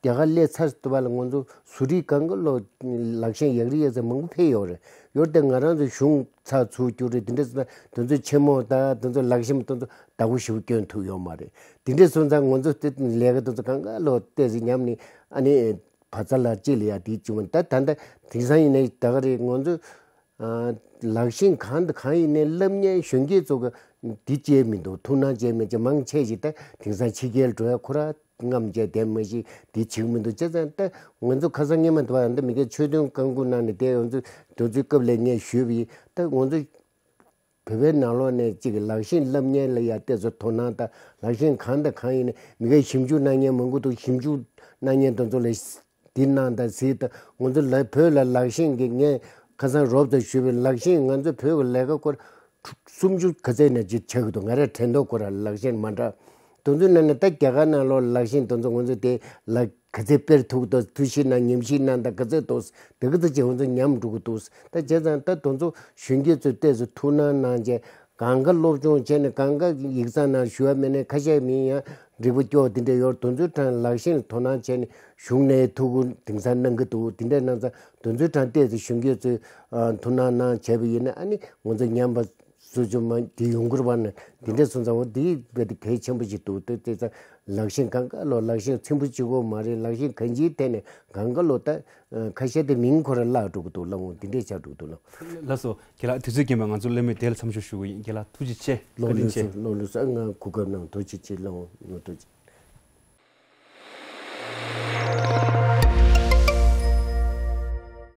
རྒྱ་གར་སླེབས་ཚར་དུ་བ་ལ་ང་ཚོ་ཟུར་རིག་གང་ག་ལོ་ལག་ཤེས་ཡག་རིག་ཡག་ཚད་མང་པོ་ཕེབས་ཡོད་རེད། ཡོད་དེ་ང་རང་ཚོ་གཞུང་ཚགས་ཚུད་རྒྱུ་རེད། དེ་འདྲ་སོང་ཙང་དེ་ཚོ་ཆེན་མོ་དང་དེ་ཚོ་ལག་ཤེས་དེ་ཚོ་བདག་པོ་ཞེ་པོ་སྐྱོན་ཐུབ་ཡོད་མ་རེད། དེ་འདྲ་སོང་ཙང་ང་ཚོ་དེ་ལས་ཀ་དེ་ཚོ་གང་ག་ལོ་བལྟས་ཚེ་ཉམས་ནས་ཨ་ནི་བ་ཚ་ལ་ཅི་ལ་ཡ་དེ་བྱུང་ད་ད་ད་དེང་སང་ཡིན་ནའི་ད་ག་རེད། ང་ཚོ་ལག་ཤེས་གང་དང་གང་ཡིན་ནའི་སློབ་གཉེར་གཞོན་སྐྱེས་ཚོ་གི་འདི་བྱས་མི་འདུག་ཐུགས་སྣང་བྱས་མེད་ཀྱི་མང་ཆེ་ཞིག་ད་དེང་སང་ཕྱི་རྒྱལ་འགྲོ་ཡ་ཁོ་ར་རྔམ་བྱས་བསྡད་མ་ཞིག་འདི་བྱེད་ཀྱི་མི་འདུག་བྱས་ཙང་ད་ང་ཚོ་ཁ་སང་སྔོན་མ་དུ་བ་ཡང་ད་མི་སྒེར་ཆོས་དོན་བཀའ་འགུག་གནང་ནས་དེ་ང་ཚོ་དེ་ཚོའི་སྐབས་ལས་ངས་ཞུས་པ་ཡིན། ད་ང་ཚོ་བོད་པའི་ནང་ལོགས་ནས་གཅིག་གི་ལག་ཤེས་སློབ་གཉེར་ལ་ཡ་ཏོག་ཙམ་དོ་སྣང་དང་ལག་ཤེས་གང་དང་གང་ཡིན་ནའི་མི་སྒེར་ཞིབ་འཇུག་གནང་མཁན་མང་པོ་འདུག་ཞིབ་འཇུག་གནང་མཁན་དེ་ཚོ་ལ་འདི་གནང་དང་ཟེར་དང་། ང་ཚོ་ལ་བོད་ལ་ལག་ཤེས་ཀྱི་ངས་ཁ་སང་རོབ་ཙམ་ཞུས་པའི་ལག་ཤེས་ང་ཚོ་བོད་ཀྱི་ལས་ཀ་སྐོར་སུམ་ཅུ་ག་ཚད་ནས་ཅིག་ཆགས་ཀྱི་འདུག་ང་རའི་དྲན་ཐོག་སྐོར་ལ་ལག་ཤེས་མ་འདྲ་དེ་ཚོའི་ནང་ནས་ད་རྒྱ་གར་ནང་ལོགས་ལག་ཤེས་དེ་ཚོ་ང་ཚོ་དེ་ལ་ག་ཚད་སྤེལ་ཐུབ་འདུག་ཐུགས་ཞིབ་གནང་ཉམས་ཞིབ་གནང་དང་ག་ཚད་འདུག་དེ་ག་ཚོད་ཅིག་ང་ཚོ་ཉམས་འགྲོ་གི་འདུག་ད་བྱས་ཙང་ད་དེ་ཚོ་གཞོན་སྐྱེས་ཚོས་ཏོག་ཙམ་ཐུགས་སྣང་གནང་བྱས། གང་ག་སློབ་སྦྱོང་བྱས་ནས་གང་ག་ཡིག་ཚང་ནང་ཞུ་བ་མེད་ནས་ཁ་ཤས་མིན་ཡང་འགྲིག་པ་སྐྱོ་བ་དེ་འདྲ་ཡོད། དེ་ཚོའི་གྲས་ལག་ཤེས་ལ་དོ་སྣང་བྱས་ནས་གཞུང་ནས་ཐུགས་ཁུར་དེང་སང་གནང་གི་འདུག་དེ་འདྲ་གནང་ཙང་དེ་ཚོའི་གྲས་ཏོག་ཙམ་གཞོན་སྐྱེས་ཚོས་ཨ་ཐུགས་སྣང་གནང་བྱས་པ་ཡིན་ན་ཨ་ནི་ང་ཚོ་ཉམས་པ་སུ་ཅུང་མ་དེ་ཡོང་གི་རེད་པ་ན། དེ་འདྲ་སོང་ཙང་འོ་དེ་རྦད་དེ་གལ་ཆེན་པོ་ཞིག་འདུག་དེ་བྱས་ཙང་ལག་ཤེས་གང་ག་ལོ་ལག་ཤེས་ཚིམ་པོ་གཅིག་པོ་མ་རེད། ལག་ཤེས་གང་ཅིའི་ཐད་ནས་གང་ག་ལོ་ད་ཁ་ཤས་དེ་མིང་ཁོ་རང་བརླག་འགྲོ་གི་འདུག་ལབ་འོང་དེ་འདྲས་ཆགས་འགྲོ་གི་འདུག་ལབ། ལགས་སོ། རྒན་ལགས་དུས་ཚོད་རྐྱེན་པས་ང་ཚོ་གླེང་མོལ་དེ་ལ་མཚམས་འཇོག་ཞུ་གི་ཡིན། རྒན་ལགས་ཐུགས་རྗེ་ཆེ། བཀའ་དྲིན་ཆེ། ལགས་ལགས་སོ། ང་གོ་སྐབས་གནང་ཐུགས་རྗེ་ཆེ་ལགས་འོང་། ཐུགས་རྗེ་ཆེ།